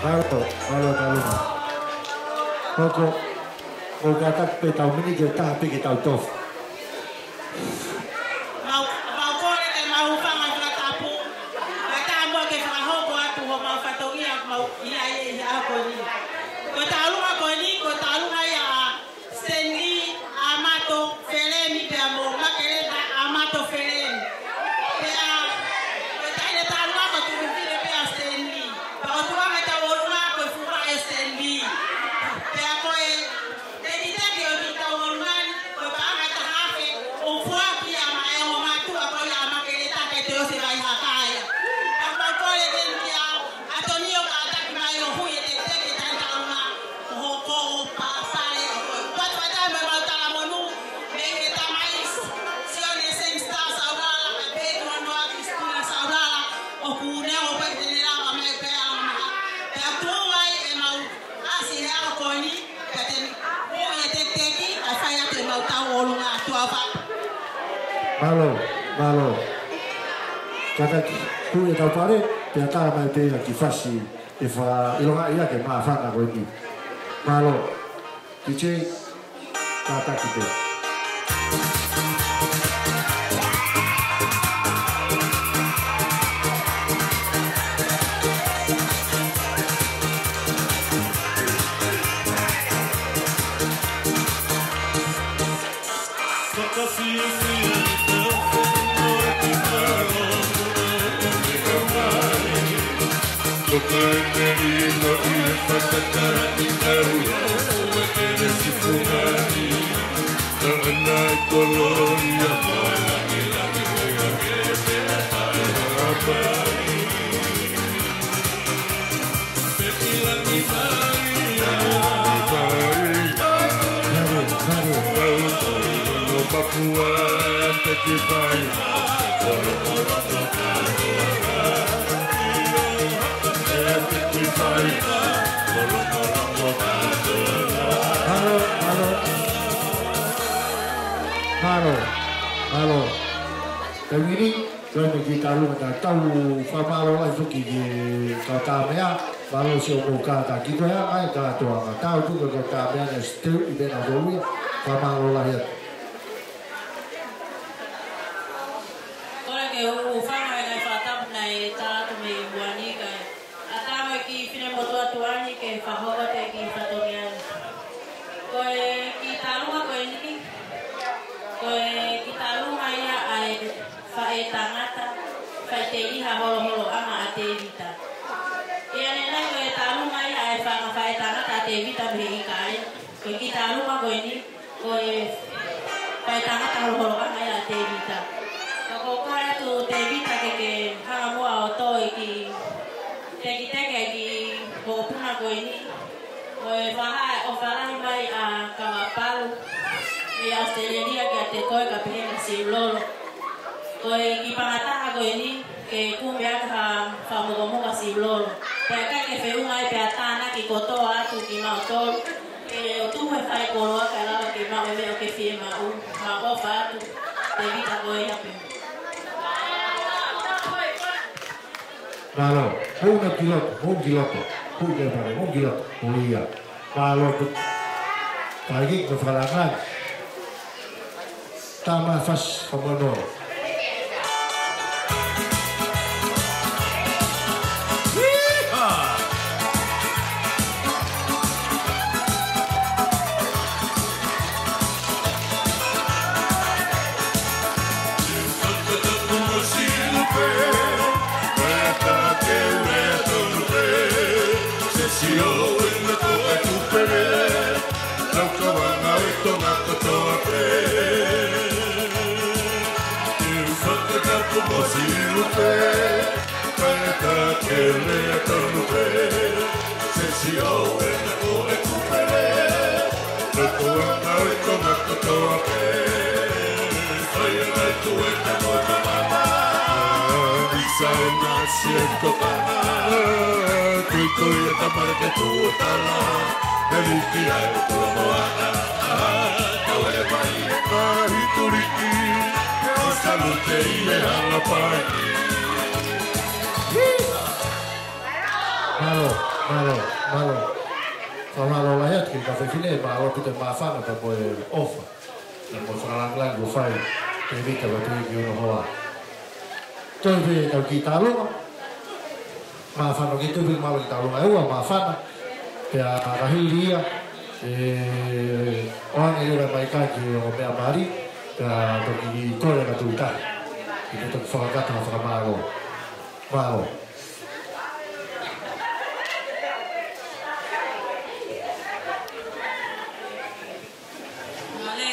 Alo, alo, alo. Hoko, ʻoku kātaki pē tau miniti ʻe taha pē ke tau tofu. Mau, mau kole ke mau hūfanga he fakatapu. Kae ʻatā muʻa ke fakahoko atu homau fatongia mau ʻi ai ʻi he ʻaho ko eni. Ko e taulunga ko eni, ko e taulunga ia ʻa Stanley Amato Felemi pea mo Makeleta Amato Felemi. Pea, ko e taʻahine taulunga ko Tulufile pea Stanley. Pea ʻoku tuʻunga he tauʻolunga ko e fuʻu vaʻe ʻo Stanley. Pea ko e Tekiteki ʻo e kiʻi tauʻolunga ni, ko e paʻanga ʻe taha afe, ʻo foaki ia maʻa e ongo mātuʻa ko ia ʻa Makeleta ke toe ʻosi e vai haka ia. Pea mau kole ke kia Atonio kātaki mai ʻo hui e tekiteki ʻo e taʻahine taulunga, ko hoʻo pāpale ʻo koe. Patu ata mo mau talamonū, mei he tamai Sione Sangster Saulala, kae pehē ki hono ʻapi Sipuna Saulala, ʻoku ne o pe te ne lava mai pea lava maha. Pea tuʻu ai ʻemau ʻasi he ʻaho ko eni, pea te u ʻomi e tekiteki, kae fai atu ʻemau tauʻolunga atu ʻa fa. Mālō, mālō. Kātaki, hui e tau pare, pea tā mai pē ia ki fasi, ʻe fakaʻilongaʻi ia ke māfana ko eni. Mālō. D J, kātaki pē. Mālō, mālō. Mālō, mālō. Taimi ni, ko e kiʻi taulunga, tau fakamālō lahi foki ki he kau Tāmea, mālō siʻomou kātaki ko ia, ʻa e kātoanga. Tau tuku e kau Tāmea naʻe ʻosi teu ʻi meʻa ko ia, fakamālō lahi atu. Kole ke u hūfanga he ngaahi fakatapu naʻe tala atu mei muʻa ni kae ʻatā mo e kiʻi finemotuʻa tuʻa ni ke fakahoko atu e kiʻi fatongia ni. Ko e kiʻi taulunga ko eni, ko e kiʻi taulunga ia ʻa e faʻētangata, faʻiteliha holoholoʻanga ʻa Tēvita. ʻI heʻene nai ko e taulunga ia ʻa e fanga faʻētangata ʻa Tēvita mei he ʻikai. Ko e kiʻi taulunga ko eni, ko e faʻētangata holoholoʻanga ia ʻa Tēvita. Ka ʻoku ou kole atu Tēvita ke ke hanga muʻa ʻo tō e kiʻi tekiteki e kiʻi mokopuna ko eni. Ko e fakahā e ʻofa lahi mai ʻa Kavapalu mei ʻAositelēlia kiate koe kae pehē kia Siulolo. Ko e kiʻi pangataha ko eni ke kumi ʻaki ha fakamokomoka Siulolo. Pea ʻikai ke feʻunga ai pea tānaki kotoa atu kimautolu. Ke ʻoatu e fai koloa kae lava ke maʻu e meʻa ʻoku ke fiemaʻu. Mau ʻofa atu, Tēvita ko e hape. Mālō, mou na ki loto, mou ki loto, mou ki loto, mou ki loto, mou ia. Mālō, tu. Taiki, ko fakalanga. Tama fas, komono. ʻOsi lupe, kae ka ke lea tonu pē, se sio e na ko e kupele, na ko e kau e kona kotoa pē, fai e nai tu e ka kona mama, isa e na si e ko kama, tui tui e tamare ke tu o tala, e liki ai o kua moa, a, a, kau e mai e kahi tuliki, ʻo salute ʻi he hala pai. Mālō, mālō, mālō. Fakamālō lahi atu ki he kau fefine, mālō ʻaupito e māfana pea mo e ʻofa. Pea mo e fakalāngilangi kuo fai, Tēvita pea mo e tuʻi ki hono hoa. Toe pē tau kiʻi tālunga. Māfana ki tuʻi mālō ki tālunga ʻe ua māfana. Pea ka hili ia, ē, ʻoange leva mai ka ki he ongo meʻa mali, pea toki kole ka tuʻi tahi. Ke ne toki fakakata ha fakamālō. Mālō. Mālō.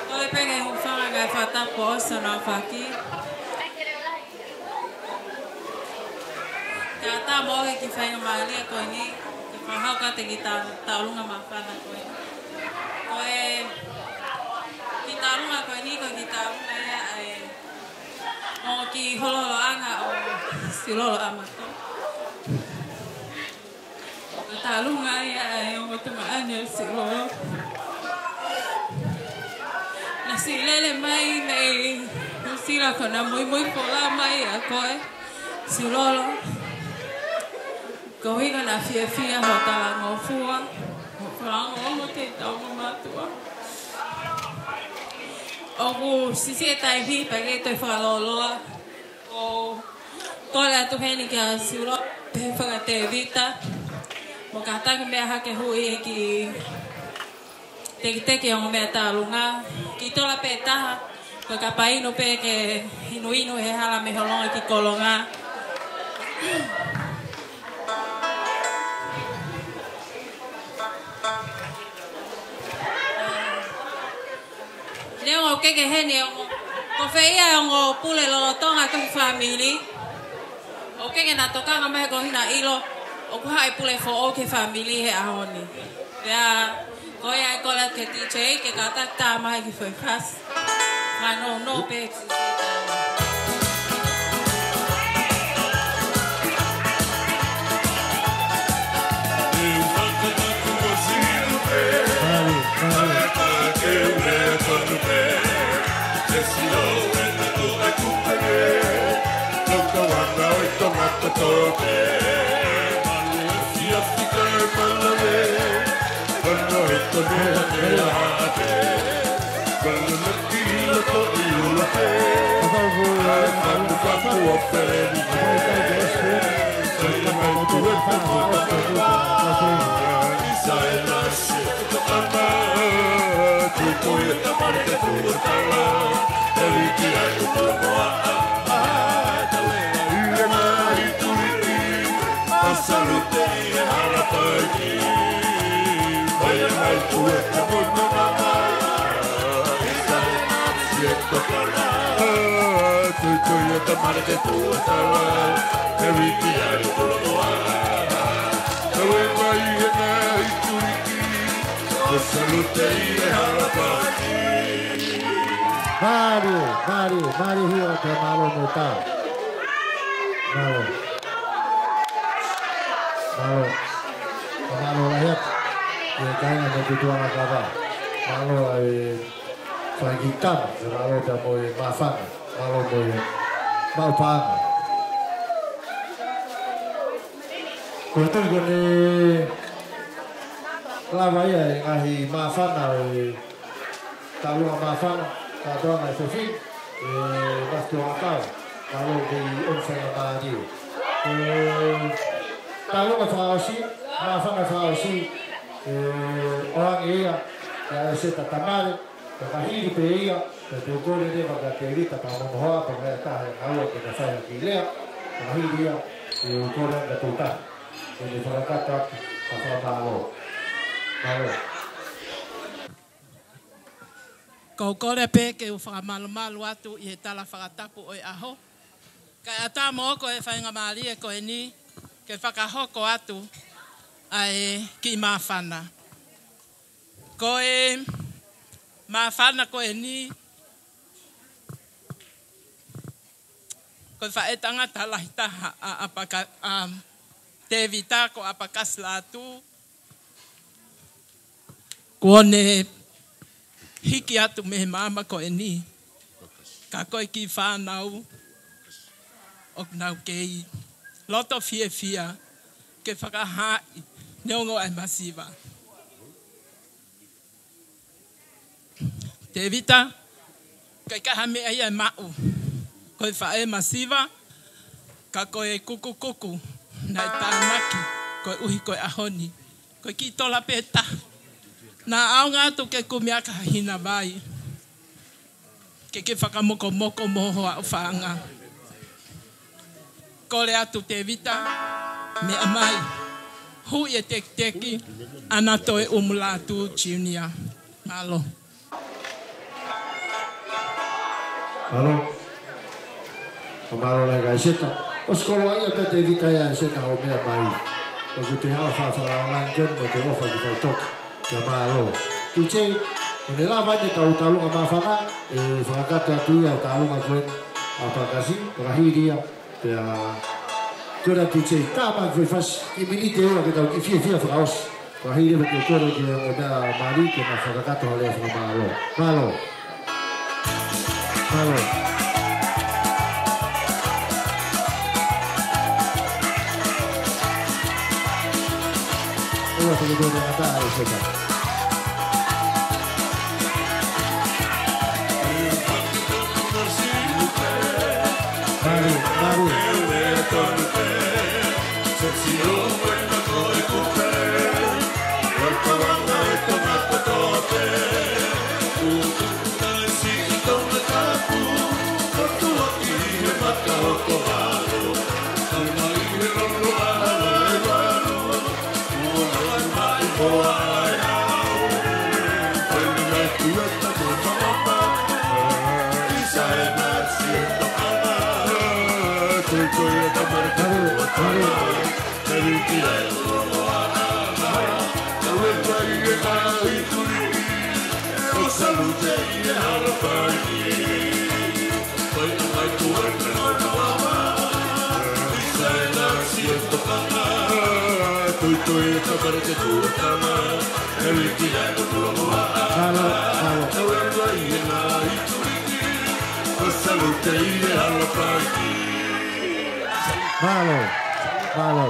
Kole pē ke u hūfanga he fakatapu ʻo ʻosi hono aofaki. Kae ʻatā mo e kiʻi faingamālie ko eni, ke fakahoko atu e kiʻi tā-, tālunga māfana ko eni. Ko e kiʻi tālunga ko eni, ko e kiʻi tālunga ia ʻa e ongo kiʻi holoholoʻanga ʻo Silolo ʻAmato. Ko e tālunga ia ʻa e ongo tuongaʻane ʻo Silolo. Naʻe siʻi lele mai mei Nuʻusila ko ʻena muimui folau mai ʻa koe, Silolo. Ko e ʻuhinga naʻa fiefia hoʻo talangofua, hoʻo fakalongomoʻua ki he taʻu mo mātuʻa. ʻOku siʻisiʻi e taimi pea ke toe fakalōloa. ʻOku ou kole atu heni kia Silolo, pehē foki kia Tēvita, mo kātaki meʻa hake hui e kiʻi tekiteki ongo meʻa tālunga, kiʻi tola pē ʻe taha, ko e kapa inu pē ke inuinu he hala mei he holonga ki he kolonga. Neongo ʻoku ʻikai ke heni e ongo, ko fē ia e ongo pule lolotonga ʻo e fāmili. ʻOku ʻikai ke na tokanga mai he ko e ʻuhinga ʻilo ʻoku haʻi pule foʻou ki he fāmili he ʻaho ni. Pea, ko ia e kole atu ki he D J, ke kātaki tā mai e kiʻi foʻi fasi. Ngano no pe. Mālō, mālō, mālō hia pea mālō mo tā. Mālō. Mālō. Mālō lahi atu. Ki he kāinga mo e tutuʻanga kava. Mālō e faikitana, ke mālō pea mo e māfana, mālō mo e maʻu paʻanga. Ko e tui ko eni lava ia e ngaahi māfana ʻo e tālunga māfana, kātoanga e sofi, e Masitoʻakau, mālō ki he ʻofa e mālie. E tālunga fakaʻosi, māfana fakaʻosi, ʻe ʻoange ia, ʻe Seta Tamale, pea ka hili pē ia, pea te u kole leva kia Tēvita pea mo hono hoa, pea mo e taha e ngāue ke na fai ha kiʻi lea, pea ka hili ia, ʻe u kole ange kia Tūtahi, ke ne fakakata atu, pea fakamālō. Mālō. Ko u kole pē ke u fakamalumalu atu ʻi he tala fakatapu ʻo e ʻaho. Kae ʻatā moʻoku e faingamālie ko eni ke fakahoko atu ʻa e kiʻi māfana. Ko e māfana ko eni, ko e faʻētangata lahi taha ʻa ʻApaka-, ʻa Tēvita ko ʻApakasi Lātū, kuo ne hiki atu mei he maama ko eni. Ka ko e kiʻi fānau ʻoku nau kei loto fiefia ke fakahaaʻi neongo ʻa e masiva. Tēvita, ʻikai ke ʻi ai ha meʻa ia ʻe maʻu. Ko e faʻē masiva, ka ko e kukukuku naʻe tānaki koeʻuhi ko e ʻaho ni, ko e kiʻi tola pē taha. Naʻa ʻaonga atu ke kumi ʻaki ha hina vai ke ke fakamokomoko mo ho ʻaʻufaʻanga. Kole atu Tēvita, meʻa mai. Huʻi e tekiteki, ʻAna Toeʻumu Lātū Junior. Mālō. Mālō. Ko mālō lahi ʻAiseta. ʻOsi koloaʻia pē Tēvita ia ʻAiseta hoʻo meʻa mai. ʻOku te ʻalu fafala online ken mo te ʻofa ki fai toki. Kia mālō. DJ, ʻo ne lava ne tau tālunga māfana, ʻe fakakakato atu ia e tālunga ko ē ʻa ʻApakasi, fakahili ia, pea ko ena DJ, tā mai fai fasi, kiʻi miniti ʻe ua ke tau kiʻi fiefia fakaʻosi. Fakahili ia pea ke kole ki he ongo meʻa mali, ke na fakakakato ha lea fakamālō. Mālō. Mālō. ʻOua te ke tō tangata ʻAiseta. Mālō, mālō. Mālō, mālō. Mālō, mālō.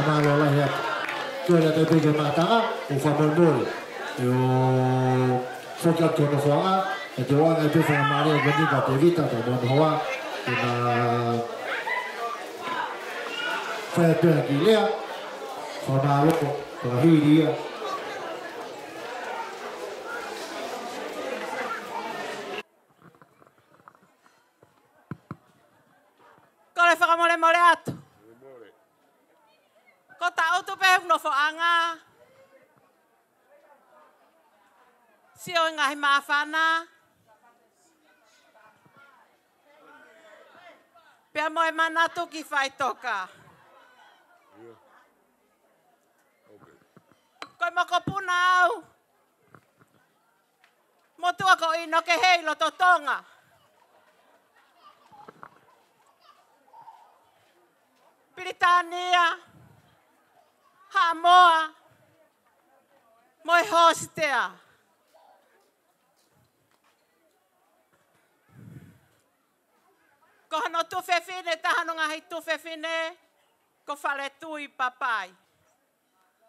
Mālō lahi atu. Ko ena te peke mātanga, ʻo fakamolemole. ʻE ʻo foki atu ki hono hoa, ʻe te ʻoange pē faingamālie ko eni kia Tēvita, ka mo hono hoa, ke na fai pē ha kiʻi lea, fakamālō, fakahili ia. Kole fakamolemole atu. Ko e taʻutu pē hoku nofoʻanga. Sio e ngaahi māfana. Pea mo e manatu ki faʻitoka. Ko e mokopuna au. Motuʻa ko ʻInoke Hei loto Tonga. Pilitānia, Haʻamoa, mo e Hōsitea. Ko hono tuofefine, taha hono ngaahi tuofefine, ko Faletui Papai.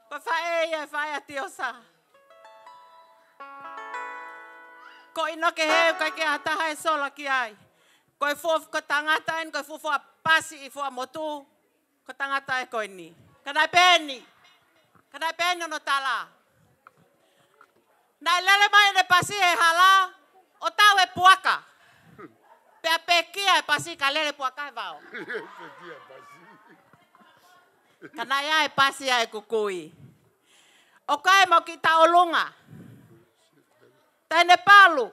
Ko e faʻē ia e faʻē ʻa Tiosa. Ko ʻInoke Hei ʻoku ʻikai ke ʻi ai ha taha ʻe sola ki ai. Ko e fuofua, ko e tangata eni, ko e fuofua pasi ʻi Fuaʻamotu. Ko e tangata ē ko eni. Ka naʻe pehē ni. Ka naʻe pehē ni hono tala. Naʻe lele mai ʻene pasi he hala, ʻo tau e puaka. Pea pekia e pasi ka lele puaka he vao. Pekia pasi. Ka naʻe ʻi ai e pasi ʻa ʻeku kui. ʻOku ʻi ai mo kiʻi tauʻolunga. Taʻahine Palu.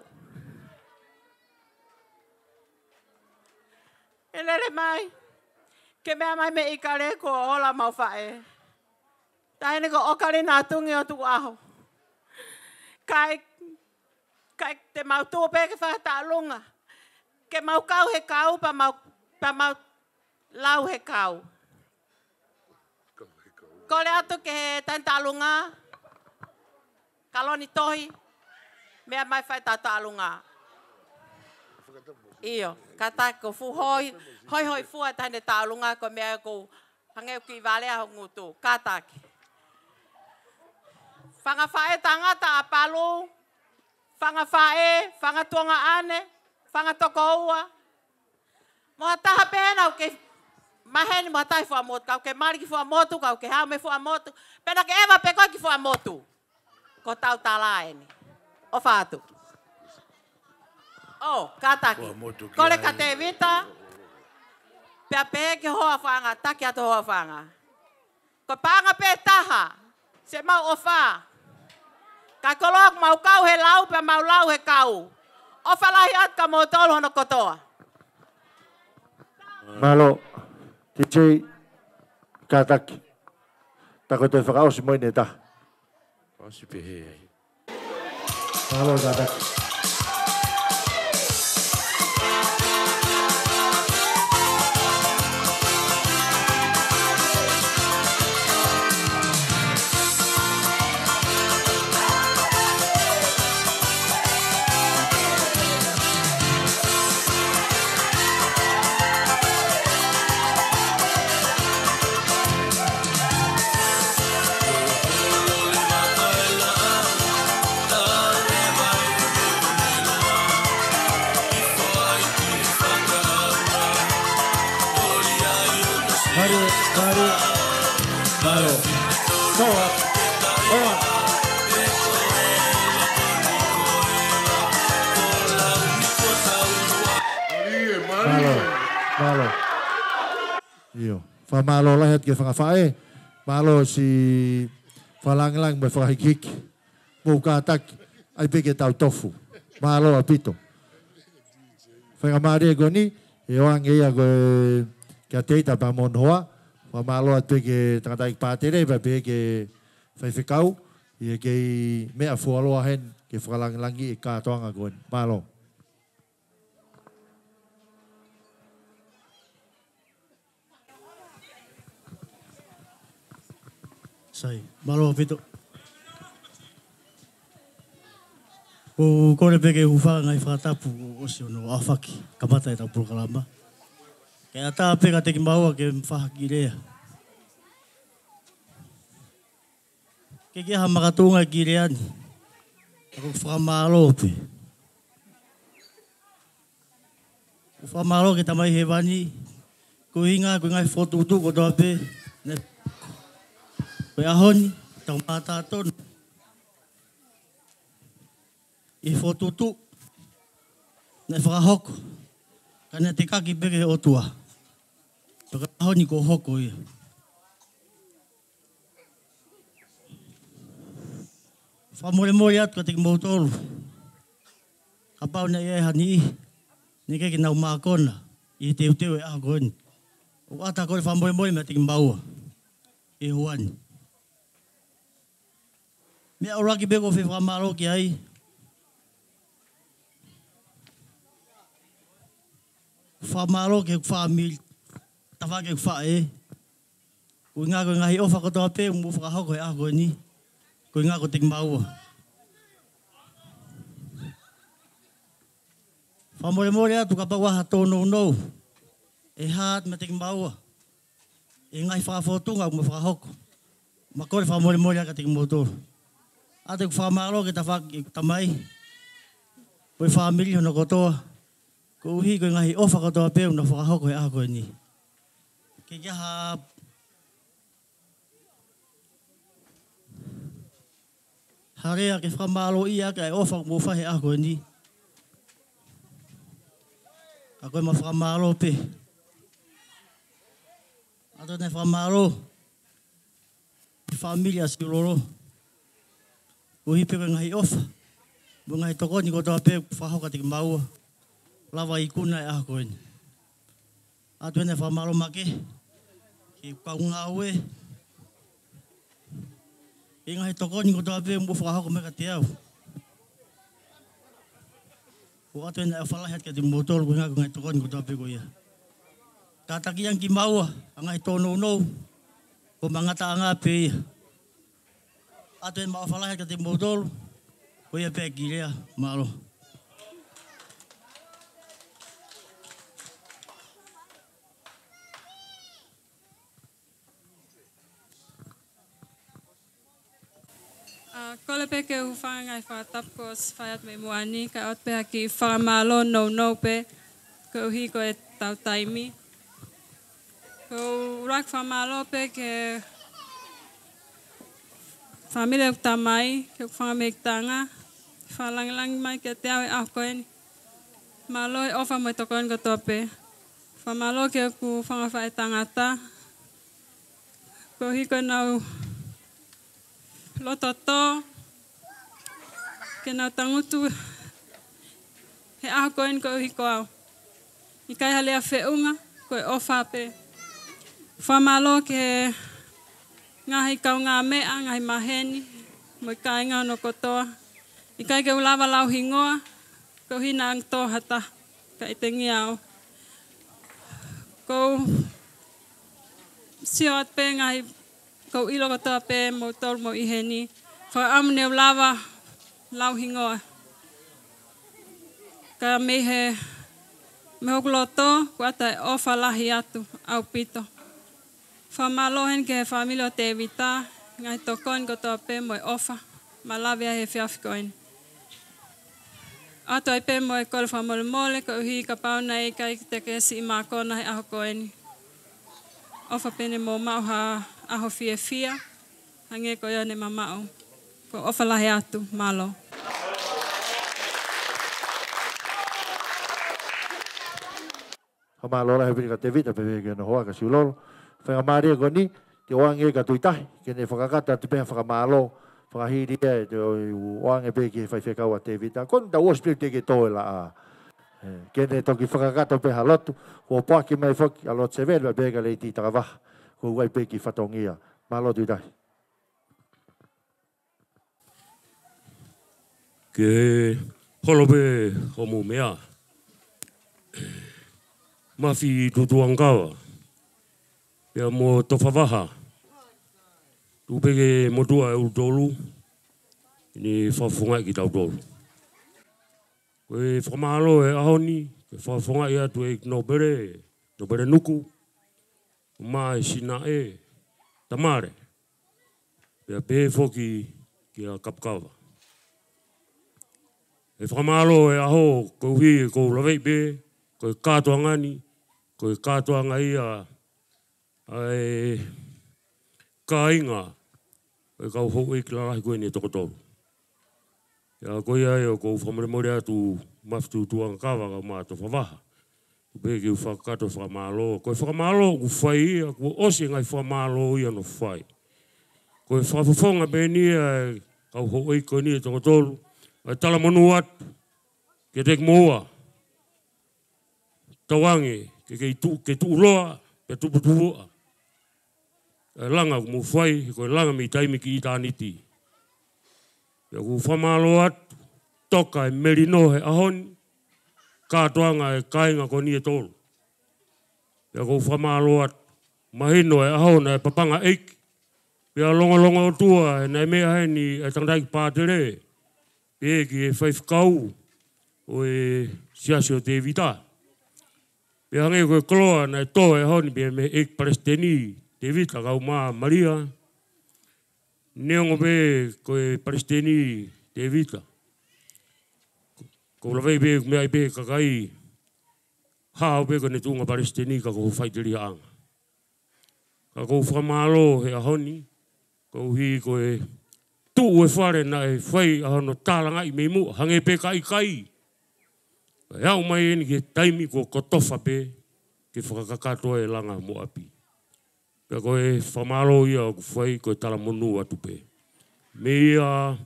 ʻE lele mai. Ke meʻa mai mei ʻIkale kuo ola homau faʻē. Taʻahine ko ʻOkalina Atungi ʻo Tukuʻaho. Kae, kae te mau tuʻu pē ke fai ha taʻalunga. Ke mau kau he kau pea mau, pea mau lau he kau. Kole atu ki he taʻahine taʻalunga. Kaloni Tohi, meʻa mai fai ʻetau taʻalunga. ʻIo, kātaki ko e fuʻu hoi, hoihoifua taʻahine taʻalunga ko e meʻa ʻoku hangē ʻoku kiʻi vale ʻa hoku ngutu. Kātaki. Fanga faʻē tangata ʻa Palu, fanga faʻē, fanga tuongaʻane, fanga tokoua. Mo ha taha pē naʻa ke maheni mo ha taha ʻi Fuaʻamotu, ka ke mali ki Fuaʻamotu, ka ke haʻu mei Fuaʻamotu, pe naʻa ke ʻeva pē koe ki Fuaʻamotu. Ko hotau tala eni. ʻOfa atu. ʻO, kātaki. Fuaʻamotu ki ai. Kole kia Tēvita. Pea pehē ki Hoafanga, taki atu Hoafanga. Ko e paʻanga pē taha, siʻemau ʻofa. Kae koloa ʻoku mau kau he lau pea mau lau he kau. ʻOfa lahi atu kia moutolu hono kotoa. Mālō, T J, kātaki. Ta ko e toe fakaʻosi mo ʻene taha. ʻOsi pehē ai. Mālō, kātaki. Mālō, mālō, mālō. Koa, koa. Mālō, mālō. ʻIo. Fakamālō lahi atu ki he fanga faʻē. Mālō siʻi fakalāngilangi mo e fakahikihiki. Mou kātaki, ʻai pē ke tau tofu. Mālō ʻaupito. Faingamālie ko eni, ʻe ʻoange ia ko e kia Teita pea mo hono hoa. Fakamālō atu pē ki he tangataʻeiki pātele, pea pehē ki he faifekau, ʻi he kei meʻa fuoloa heni ke fakalangilangiʻi e kātoanga ko eni. Mālō. Sai, mālō ʻaupito. ʻOku ou kole pē ke u hūfanga he ngaahi fakatapu kuo ʻosi hono aofaki, kamata ʻetau polokalama. Kae ʻatā pē kiate kimaua ke fai ha kiʻi lea. Ke ʻikai ha makatuʻunga e kiʻi lea ni. Ka ko e fakamālō pē. Ko e fakamālō ki he Tamai Hēvani, ko e ʻuhinga ko e ngaahi fokotuʻutuʻu kotoa pē, ne, ko e ʻaho ni, tau mātā tonu. ʻI he fokotuʻutuʻu, naʻe fakahoko, ka naʻe tekaki pē ki he ʻOtua. Pea ko e ʻaho ni kuo hoko ia. Fakamolemole atu kiate kimoutolu. Kapau naʻe ʻi ai ha niʻihi, naʻe ʻikai ke nau mākona, ʻi he teuteu e ʻaho ko eni. ʻOku ʻatā ko e fakamolemole meiate kimaua. ʻI he ʻaho ni. Meʻa ʻuluaki pē ʻoku ou fie fakamālō ki ai. Fakamālō ki he fāmili, tafaʻaki e faʻē. Ko e ʻuhinga ko e ngaahi ʻofa kotoa pē, ʻoku mou fakahoko he ʻaho ko eni. Ko e ʻuhinga kiate kimaua. Fakamolemole atu kapau ʻoku ʻi ai ha tōnounou. ʻE hā atu meiate kimaua. ʻI he ngaahi fakafōtunga ʻoku mou fakahoko. Mau kole fakamolemole atu kiate kimoutolu. ʻOatu ʻeku fakamālō ki he tafaʻaki ʻeku tamai. Mo e fāmili hono kotoa. Koeʻuhi ko e ngaahi ʻofa kotoa pē ʻoku nau fakahoko he ʻaho ko eni. Ke ʻikai ha ha lea ke fakamālōʻia ʻaki ʻa e ʻofa ʻoku mou fai he ʻaho ko eni. Ka ko e mau fakamālō pē. ʻOatu ʻa e fakamālō ki he fāmili ʻa Siulolo. Koeʻuhi pē ko e ngaahi ʻofa. Mo e ngaahi tokoni kotoa pē ʻoku fakahoko kiate kimaua. Lava ikuna e ʻaho ko eni. ʻOatu ʻeni e fakamālō makehe ki he kau ngāue, ki he ngaahi tokoni kotoa pē ʻoku mou fakahoko mai kiate au. ʻOatu ʻeni e ʻofa lahi atu kiate kimoutolu koeʻuhi ko e ngaahi tokoni kotoa pē ko ia. Kātaki ange kimaua ʻa e ngaahi tōnounou, ko e ngataʻanga pē ia. ʻOatu ʻeni ʻa e ʻofa lahi atu kiate kimoutolu, ko ia pē ki lea, mālō. ʻA, kole pē ke u hūfanga he ngaahi fakatapu kuo ʻosi fai atu mei muʻa ni, kae ʻoatu pē ha kiʻi fakamālō nounou pē, koeʻuhi ko ʻetau taimi. Ko e ʻuluaki fakamālō pē ki he fāmili ʻeku tamai, ki hoku fanga mei Tonga, fakalāngilangi mai kiate au he ʻaho ko eni. Mālō e ʻofa mo e tokoni kotoa pē. Fakamālō ki hoku fanga faʻētangata, koeʻuhi ko ʻenau loto tō, ke nau tangutu he ʻaho ko eni koeʻuhi ko au. ʻIkai ha lea feʻunga, ko e ʻofa pē. Fakamālō ki he ngaahi kaungāmeʻa, ngaahi maheni, mo e kāinga hono kotoa. ʻIkai ke u lava lau hingoa, koeʻuhi naʻa tō ha taha, kae tengia au. Ko u sio atu pē ngaahi, ko u ʻilo kotoa pē moutolu mou ʻi heni. Fakaʻamu ne u lava lau hingoa. Ka mei he, mei hoku loto, kuo ʻoatu e ʻofa lahi atu ʻaupito. Fakamālō heni ki he fāmili ʻo Tēvita, ngaahi tokoni kotoa pē mo e ʻofa, mālō e efiafi ko eni. ʻOatu ai pē mo e kole fakamolemole, koeʻuhi kapau naʻe ʻikai te ke siʻi mākona he ʻaho ko eni. ʻOfa pē ne mou maʻu ha ʻaho fiefia, hangē ko ia ne ma maʻu. Ko e ʻofa lahi atu, mālō. Fakamālō lahi pē kia Tēvita, pea pehē ki hono hoa kia Siulolo. Faingamālie ko eni, ke ʻoange kia Tuʻitahi, ke ne fakakakato atu pē ha fakamālō, fakahili ia ʻe te ʻoange pē ki he faifekau ʻa Tēvita. Ko eni tau ʻosi pē teʻeki ke tō e laʻā. ʻE, ke ne toki fakakakato pē ha lotu, kuo poaki mai foki ʻa Lot Seveli, pea pehē kia Lady Takavaha, ko e ʻai pē ki fatongia. Mālō Tuʻitahi. Ke holo pē hoʻomou meʻa. Mafi Tutuʻangakava, pea mo Tofavaha. Tuku pē ke motuʻa ʻa kimoutolu, ʻi he fakafofongaʻi kitautolu. Ko e fakamālō he ʻaho ni, ke fakafofongaʻi atu ʻEiki Nōpele, Nōpele Nuku, ʻumaʻā e sinaʻe, Tamale. Pea pehē foki kia Kapukava. ʻE fakamālō e ʻaho, koeʻuhi ko u laveʻi pē, ko e kātoanga ni, ko e kātoanga ia ʻa e kāinga, ʻo e kau houʻeiki lalahi ko eni ʻe toko tolu. Pea ko ia ai ʻoku ou fakamolemole atu Mafi Tutuʻangakava kae ʻumaʻā Tofavaha. Tuku pē ke u fakakakato fakamālō. Ko e fakamālō ʻoku fai ia, kuo ʻosi e ngaahi fakamālō ia hono fai. Ko e fakafofonga pē eni ia ʻa e kau houʻeiki ko eni ʻe toko tolu. ʻA e talamonū atu kiate kimoua. Tauange, ke, ke tuʻu, ke tuʻuloa, ke tuputupuʻa. ʻA e langa ʻoku mou fai, ko e langa mei taimi ki ʻitāniti. Pea ʻoku ou fakamālō atu, toka e melino he ʻaho ni, kātoanga e kāinga ko eni ʻe tolu. Pea ʻoku ou fakamālō atu, mahino e ʻaho naʻe papanga ʻeiki. Pea longolongotua, naʻe meʻa heni, ʻa e tangataʻeiki pātele. Pea ki he faifekau, ʻo e Siasi ʻo Tēvita. Pea hangē ko e koloa naʻe tō he ʻaho ni pea mei he ʻEiki Palesiteni Tēvita kae ʻumaʻā Malia. Neongo pē ko e Palesiteni Tēvita. Ko u laveʻi pē, meʻa ai pē kakai. Hao pē ko ʻene tuʻunga Palesiteni ka ko e faʻitelihaʻanga. Ka ʻoku ou fakamālō he ʻaho ni, koeʻuhi ko e tuʻu e fale naʻe fai ʻa hono tālangaʻi mei muʻa, hangē pē ka ʻikai. Kae aʻu mai eni ki he taimi kuo kotofa pē, ke fakakakato e langa mo ʻapi. Pea ko e fakamālō ia ʻoku fai ko e talamonū atu pē. Meia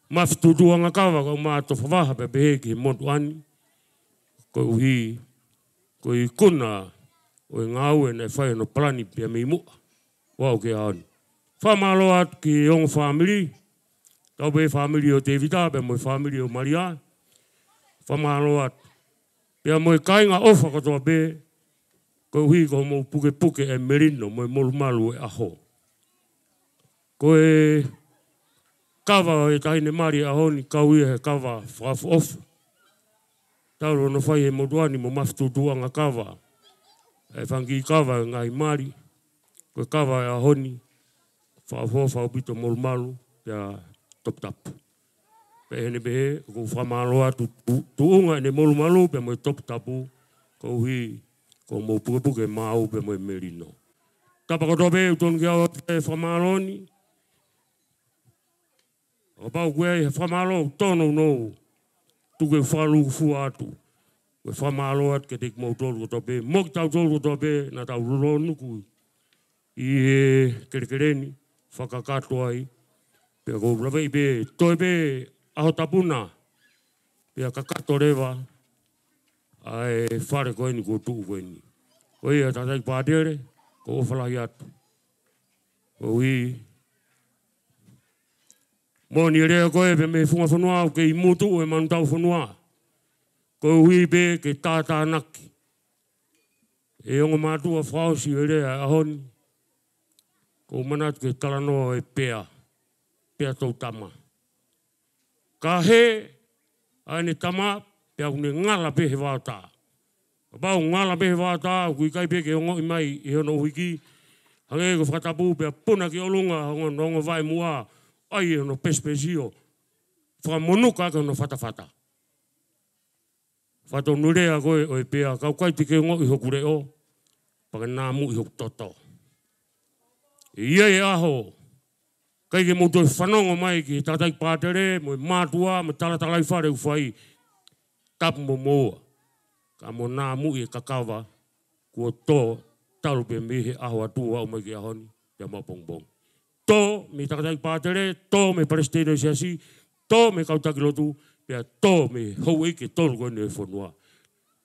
Mafi Tutuʻangakava kae ʻumaʻā Tofavaha pea pehē ki he motuʻa ni, koeʻuhi, ko e ikuna ʻo e ngāue naʻe fai hono palani pea mei muʻa ʻo aʻu ki he ʻaho ni. Fakamālō atu ki he ongo fāmili, kau pē fāmili ʻo Tēvita pea mo e fāmili ʻo Malia. Fakamālō atu. Pea mo e kāinga ʻofa kotoa pē, koeʻuhi ko hoʻomou pukepuke e melino mo e molumalu e ʻaho. Ko e kava ʻo e taʻahine mali ʻaho ni, kau ia he kava fakaʻofoʻofa. Talu hono fai he motuʻa ni mo mafutūtuʻanga kava. E fanga kiʻi kava e ngaahi mali. Ko e kava e ʻaho ni, fakaʻofoʻofa ʻaupito, molumalu, pea toputapu. Pea ʻi heʻene pehē, ʻoku ou fakamālō atu tu-, tuʻunga ʻene molumalu pea mo e toputapu, koeʻuhi ko hoʻomou pukepuke maʻau pea mo e melino. Tapa kotoa pē ʻoku totonu ke ʻoatu e fakamālō ni. Kapau ʻoku ʻi ai ha fakamālō ʻoku totonu, tuku ke u fakalūkufua atu. Ko e fakamālō atu kiate kimoutolu kotoa pē, mo kitautolu kotoa pē naʻa tau lōnuku ʻi he kelekele ni, fakakakato ai. Pea ʻoku ou laveʻi pē, toe pē ʻaho tapu na, pea kakato leva ʻa e fale ko eni kuo tuʻu ko eni. Ko ia tangataʻeiki pātele, ʻoku ou ʻofa lahi atu. Koeʻuhi, moʻoni e lea ko ē pē mei he funga fonua, ʻoku kei mutu e manutau fonua. Koeʻuhi pē ke tātānaki e ongo mātuʻa fakaʻosi e lea e ʻaho ni. ʻOku ou manatu ki he talanoa ʻo e pea, pea tou tama. Ka hē ʻa ʻene tama, pea ʻoku ne ngala pē he vaotā. Kapau ngala pē he vaotā, ʻoku ʻikai pē ke ongoʻi mai ʻe hono ʻuhiki, hangē ko e fakatapu pea puna ki ʻolunga, ongo, ongo vaʻe muʻa, ʻai ʻe hono pesipesio, fakamonuka ʻaki hono fatafata. Fakatonu e lea ko ē ʻo e pea, ka ʻoku ʻikai te ke ongoʻi hoku leʻo, pea ke nāmuʻi hoku toto. ʻI ai e ʻaho, ʻikai ke mou toe fanongo mai ki he tangataʻeiki pātele, mo e mātuʻa, mo e talatalaifale ʻoku fai, tapu mo moua. Ka mou nāmuʻi e kakava, kuo tō, talu pē mei he ʻaho atu ʻo aʻu mai ki he ʻaho ni, pea mo ʻapongipongi. Tō mei he tangataʻeiki pātele, tō mei he palesiteni ʻo e siasi, tō mei he kau taki lotu, pea tō mei he houʻeiki ʻe tolu ko eni ʻo e fonua.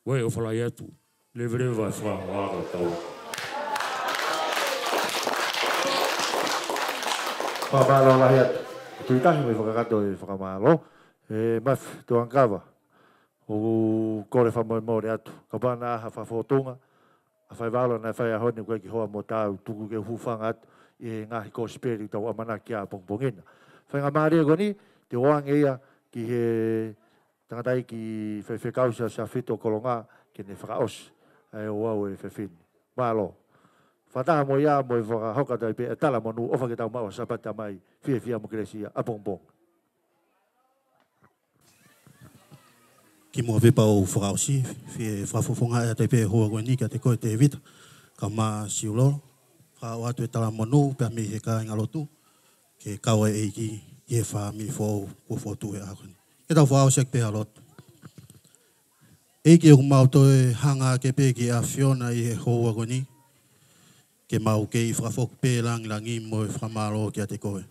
Ko ia ʻoku ou ʻofa lahi atu. Leveleva e fakahoko ʻa e tau. Fakamālō lahi atu. Tuʻi Tahi, mo e fakakakato e fakamālō. ʻE Mafi Tuangakava, ʻoku ou kole fakamolemole atu. Kapau naʻa ʻi ai ha fakafōtunga, ʻa e faiva ʻalu naʻe fai he ʻaho ni ʻoku ʻikai ke hoa mo taau, tuku ke u hūfanga atu ʻi he ngaahi kosipeli ʻoku tau ʻamanaki ki ai ʻapongipongi na. Faingamālie ko eni, te u ʻoange ia ki he tangataʻeiki faifekau Siaosi Tafito Kolonga ke ne fakaʻosi ʻa e ouau ʻo e efiafi ni. Mālō. Fakataha mo ia mo e fakahoko atu ai pē e talamonū, ʻofa ke tau maʻu ha Sāpate Tamai fiefia mo kelesi ʻapongipongi. Kimuʻa pea u fakaʻosi, fie fakafofongaʻi atu ai pē e houa ko eni kiate koe Tēvita, kae ʻumaʻā Siulolo, fakaʻoatu e talamonū pea mei he kāingalotu, ke kau ai e ʻEiki ʻi he fāmili foʻou kuo fokotuʻu he ʻaho ni. Ke tau fakaʻosi ʻaki pē ha lotu. ʻEiki, ʻoku mau toe hanga hake pē ki he ʻAfiona ʻi he houa ko eni, ke mau kei fakafoki pē e lāngilangi mo e fakamālō kiate koe.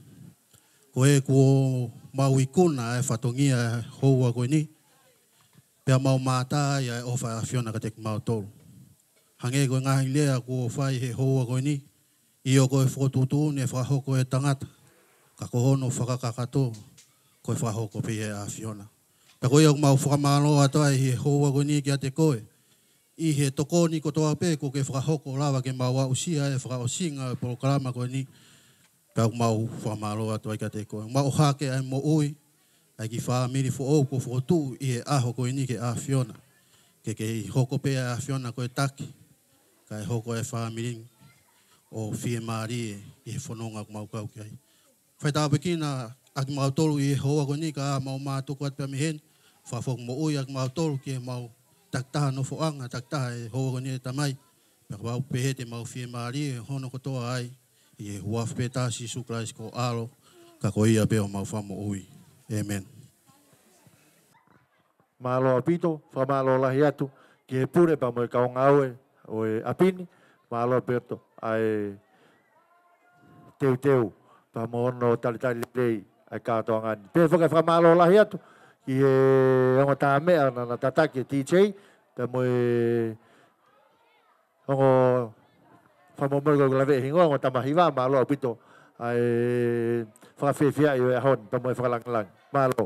Ko e kuo mau ikuna e fatongia e houa ko eni, pea mau mātā ai ʻa e ʻofa ʻa e ʻAfiona kiate kimautolu. Hangē ko e ngaahi lea kuo fai he houa ko eni, ʻio ko e fokotuʻutuʻuni ʻe fakahoko ʻe he tangata, ka ko hono fakakakato, ko e fakahoko pē ʻe he ʻAfiona. Pea ko ia ʻoku mau fakamālō atu ai he houa ko eni kiate koe, ʻi he tokoni kotoa pē kuo ke fakahoko ʻo lava ke mau aʻusia e fakaʻosinga e polokalama ko eni, pea ʻoku mau fakamālō atu ai kiate koe. Mau ʻohake ʻa e moʻui ʻa e kiʻi fāmili foʻou kuo fokotuʻu ʻi he ʻaho ko eni ki he ʻAfiona. Ke kei hoko pē ʻa e ʻAfiona ko e taki, kae hoko e fāmili ʻo fiemālie ʻi he fononga ʻoku mau kau ki ai. Fai tāpuekina ʻa kimautolu ʻi he houa ko eni, ka mau mātuku atu pē mei heni, fakafoki moʻui ʻa kimautolu ki heʻemau takitaha nofoʻanga, takitaha he houa ko eni ʻe Tamai. Pea kapau pehē te mau fiemālie hono kotoa ai, ʻi he huafa pē ʻo Sīsū Kalaisi ko ho ʻAlo, ka ko ia pē homau Fakamoʻui. ʻĒmeni. Mālō ʻaupito, fakamālō lahi atu ki he pule pea mo e kau ngāue ʻo e ʻapi ni, mālō ʻaupito ʻa e teuteu pea mo hono talitali lelei ʻa e kātoanga ni. Pea foki e fakamālō lahi atu ki he ongo tā meʻa naʻa na tataki e DJ, pea mo e Ongo fakamolemole ko e lave hingoa, ongo tama hiva, mālō ʻaupito ʻa e fakafiefiaʻi ʻo e ʻaho ni pea mo e fakalāngilangi. Mālō.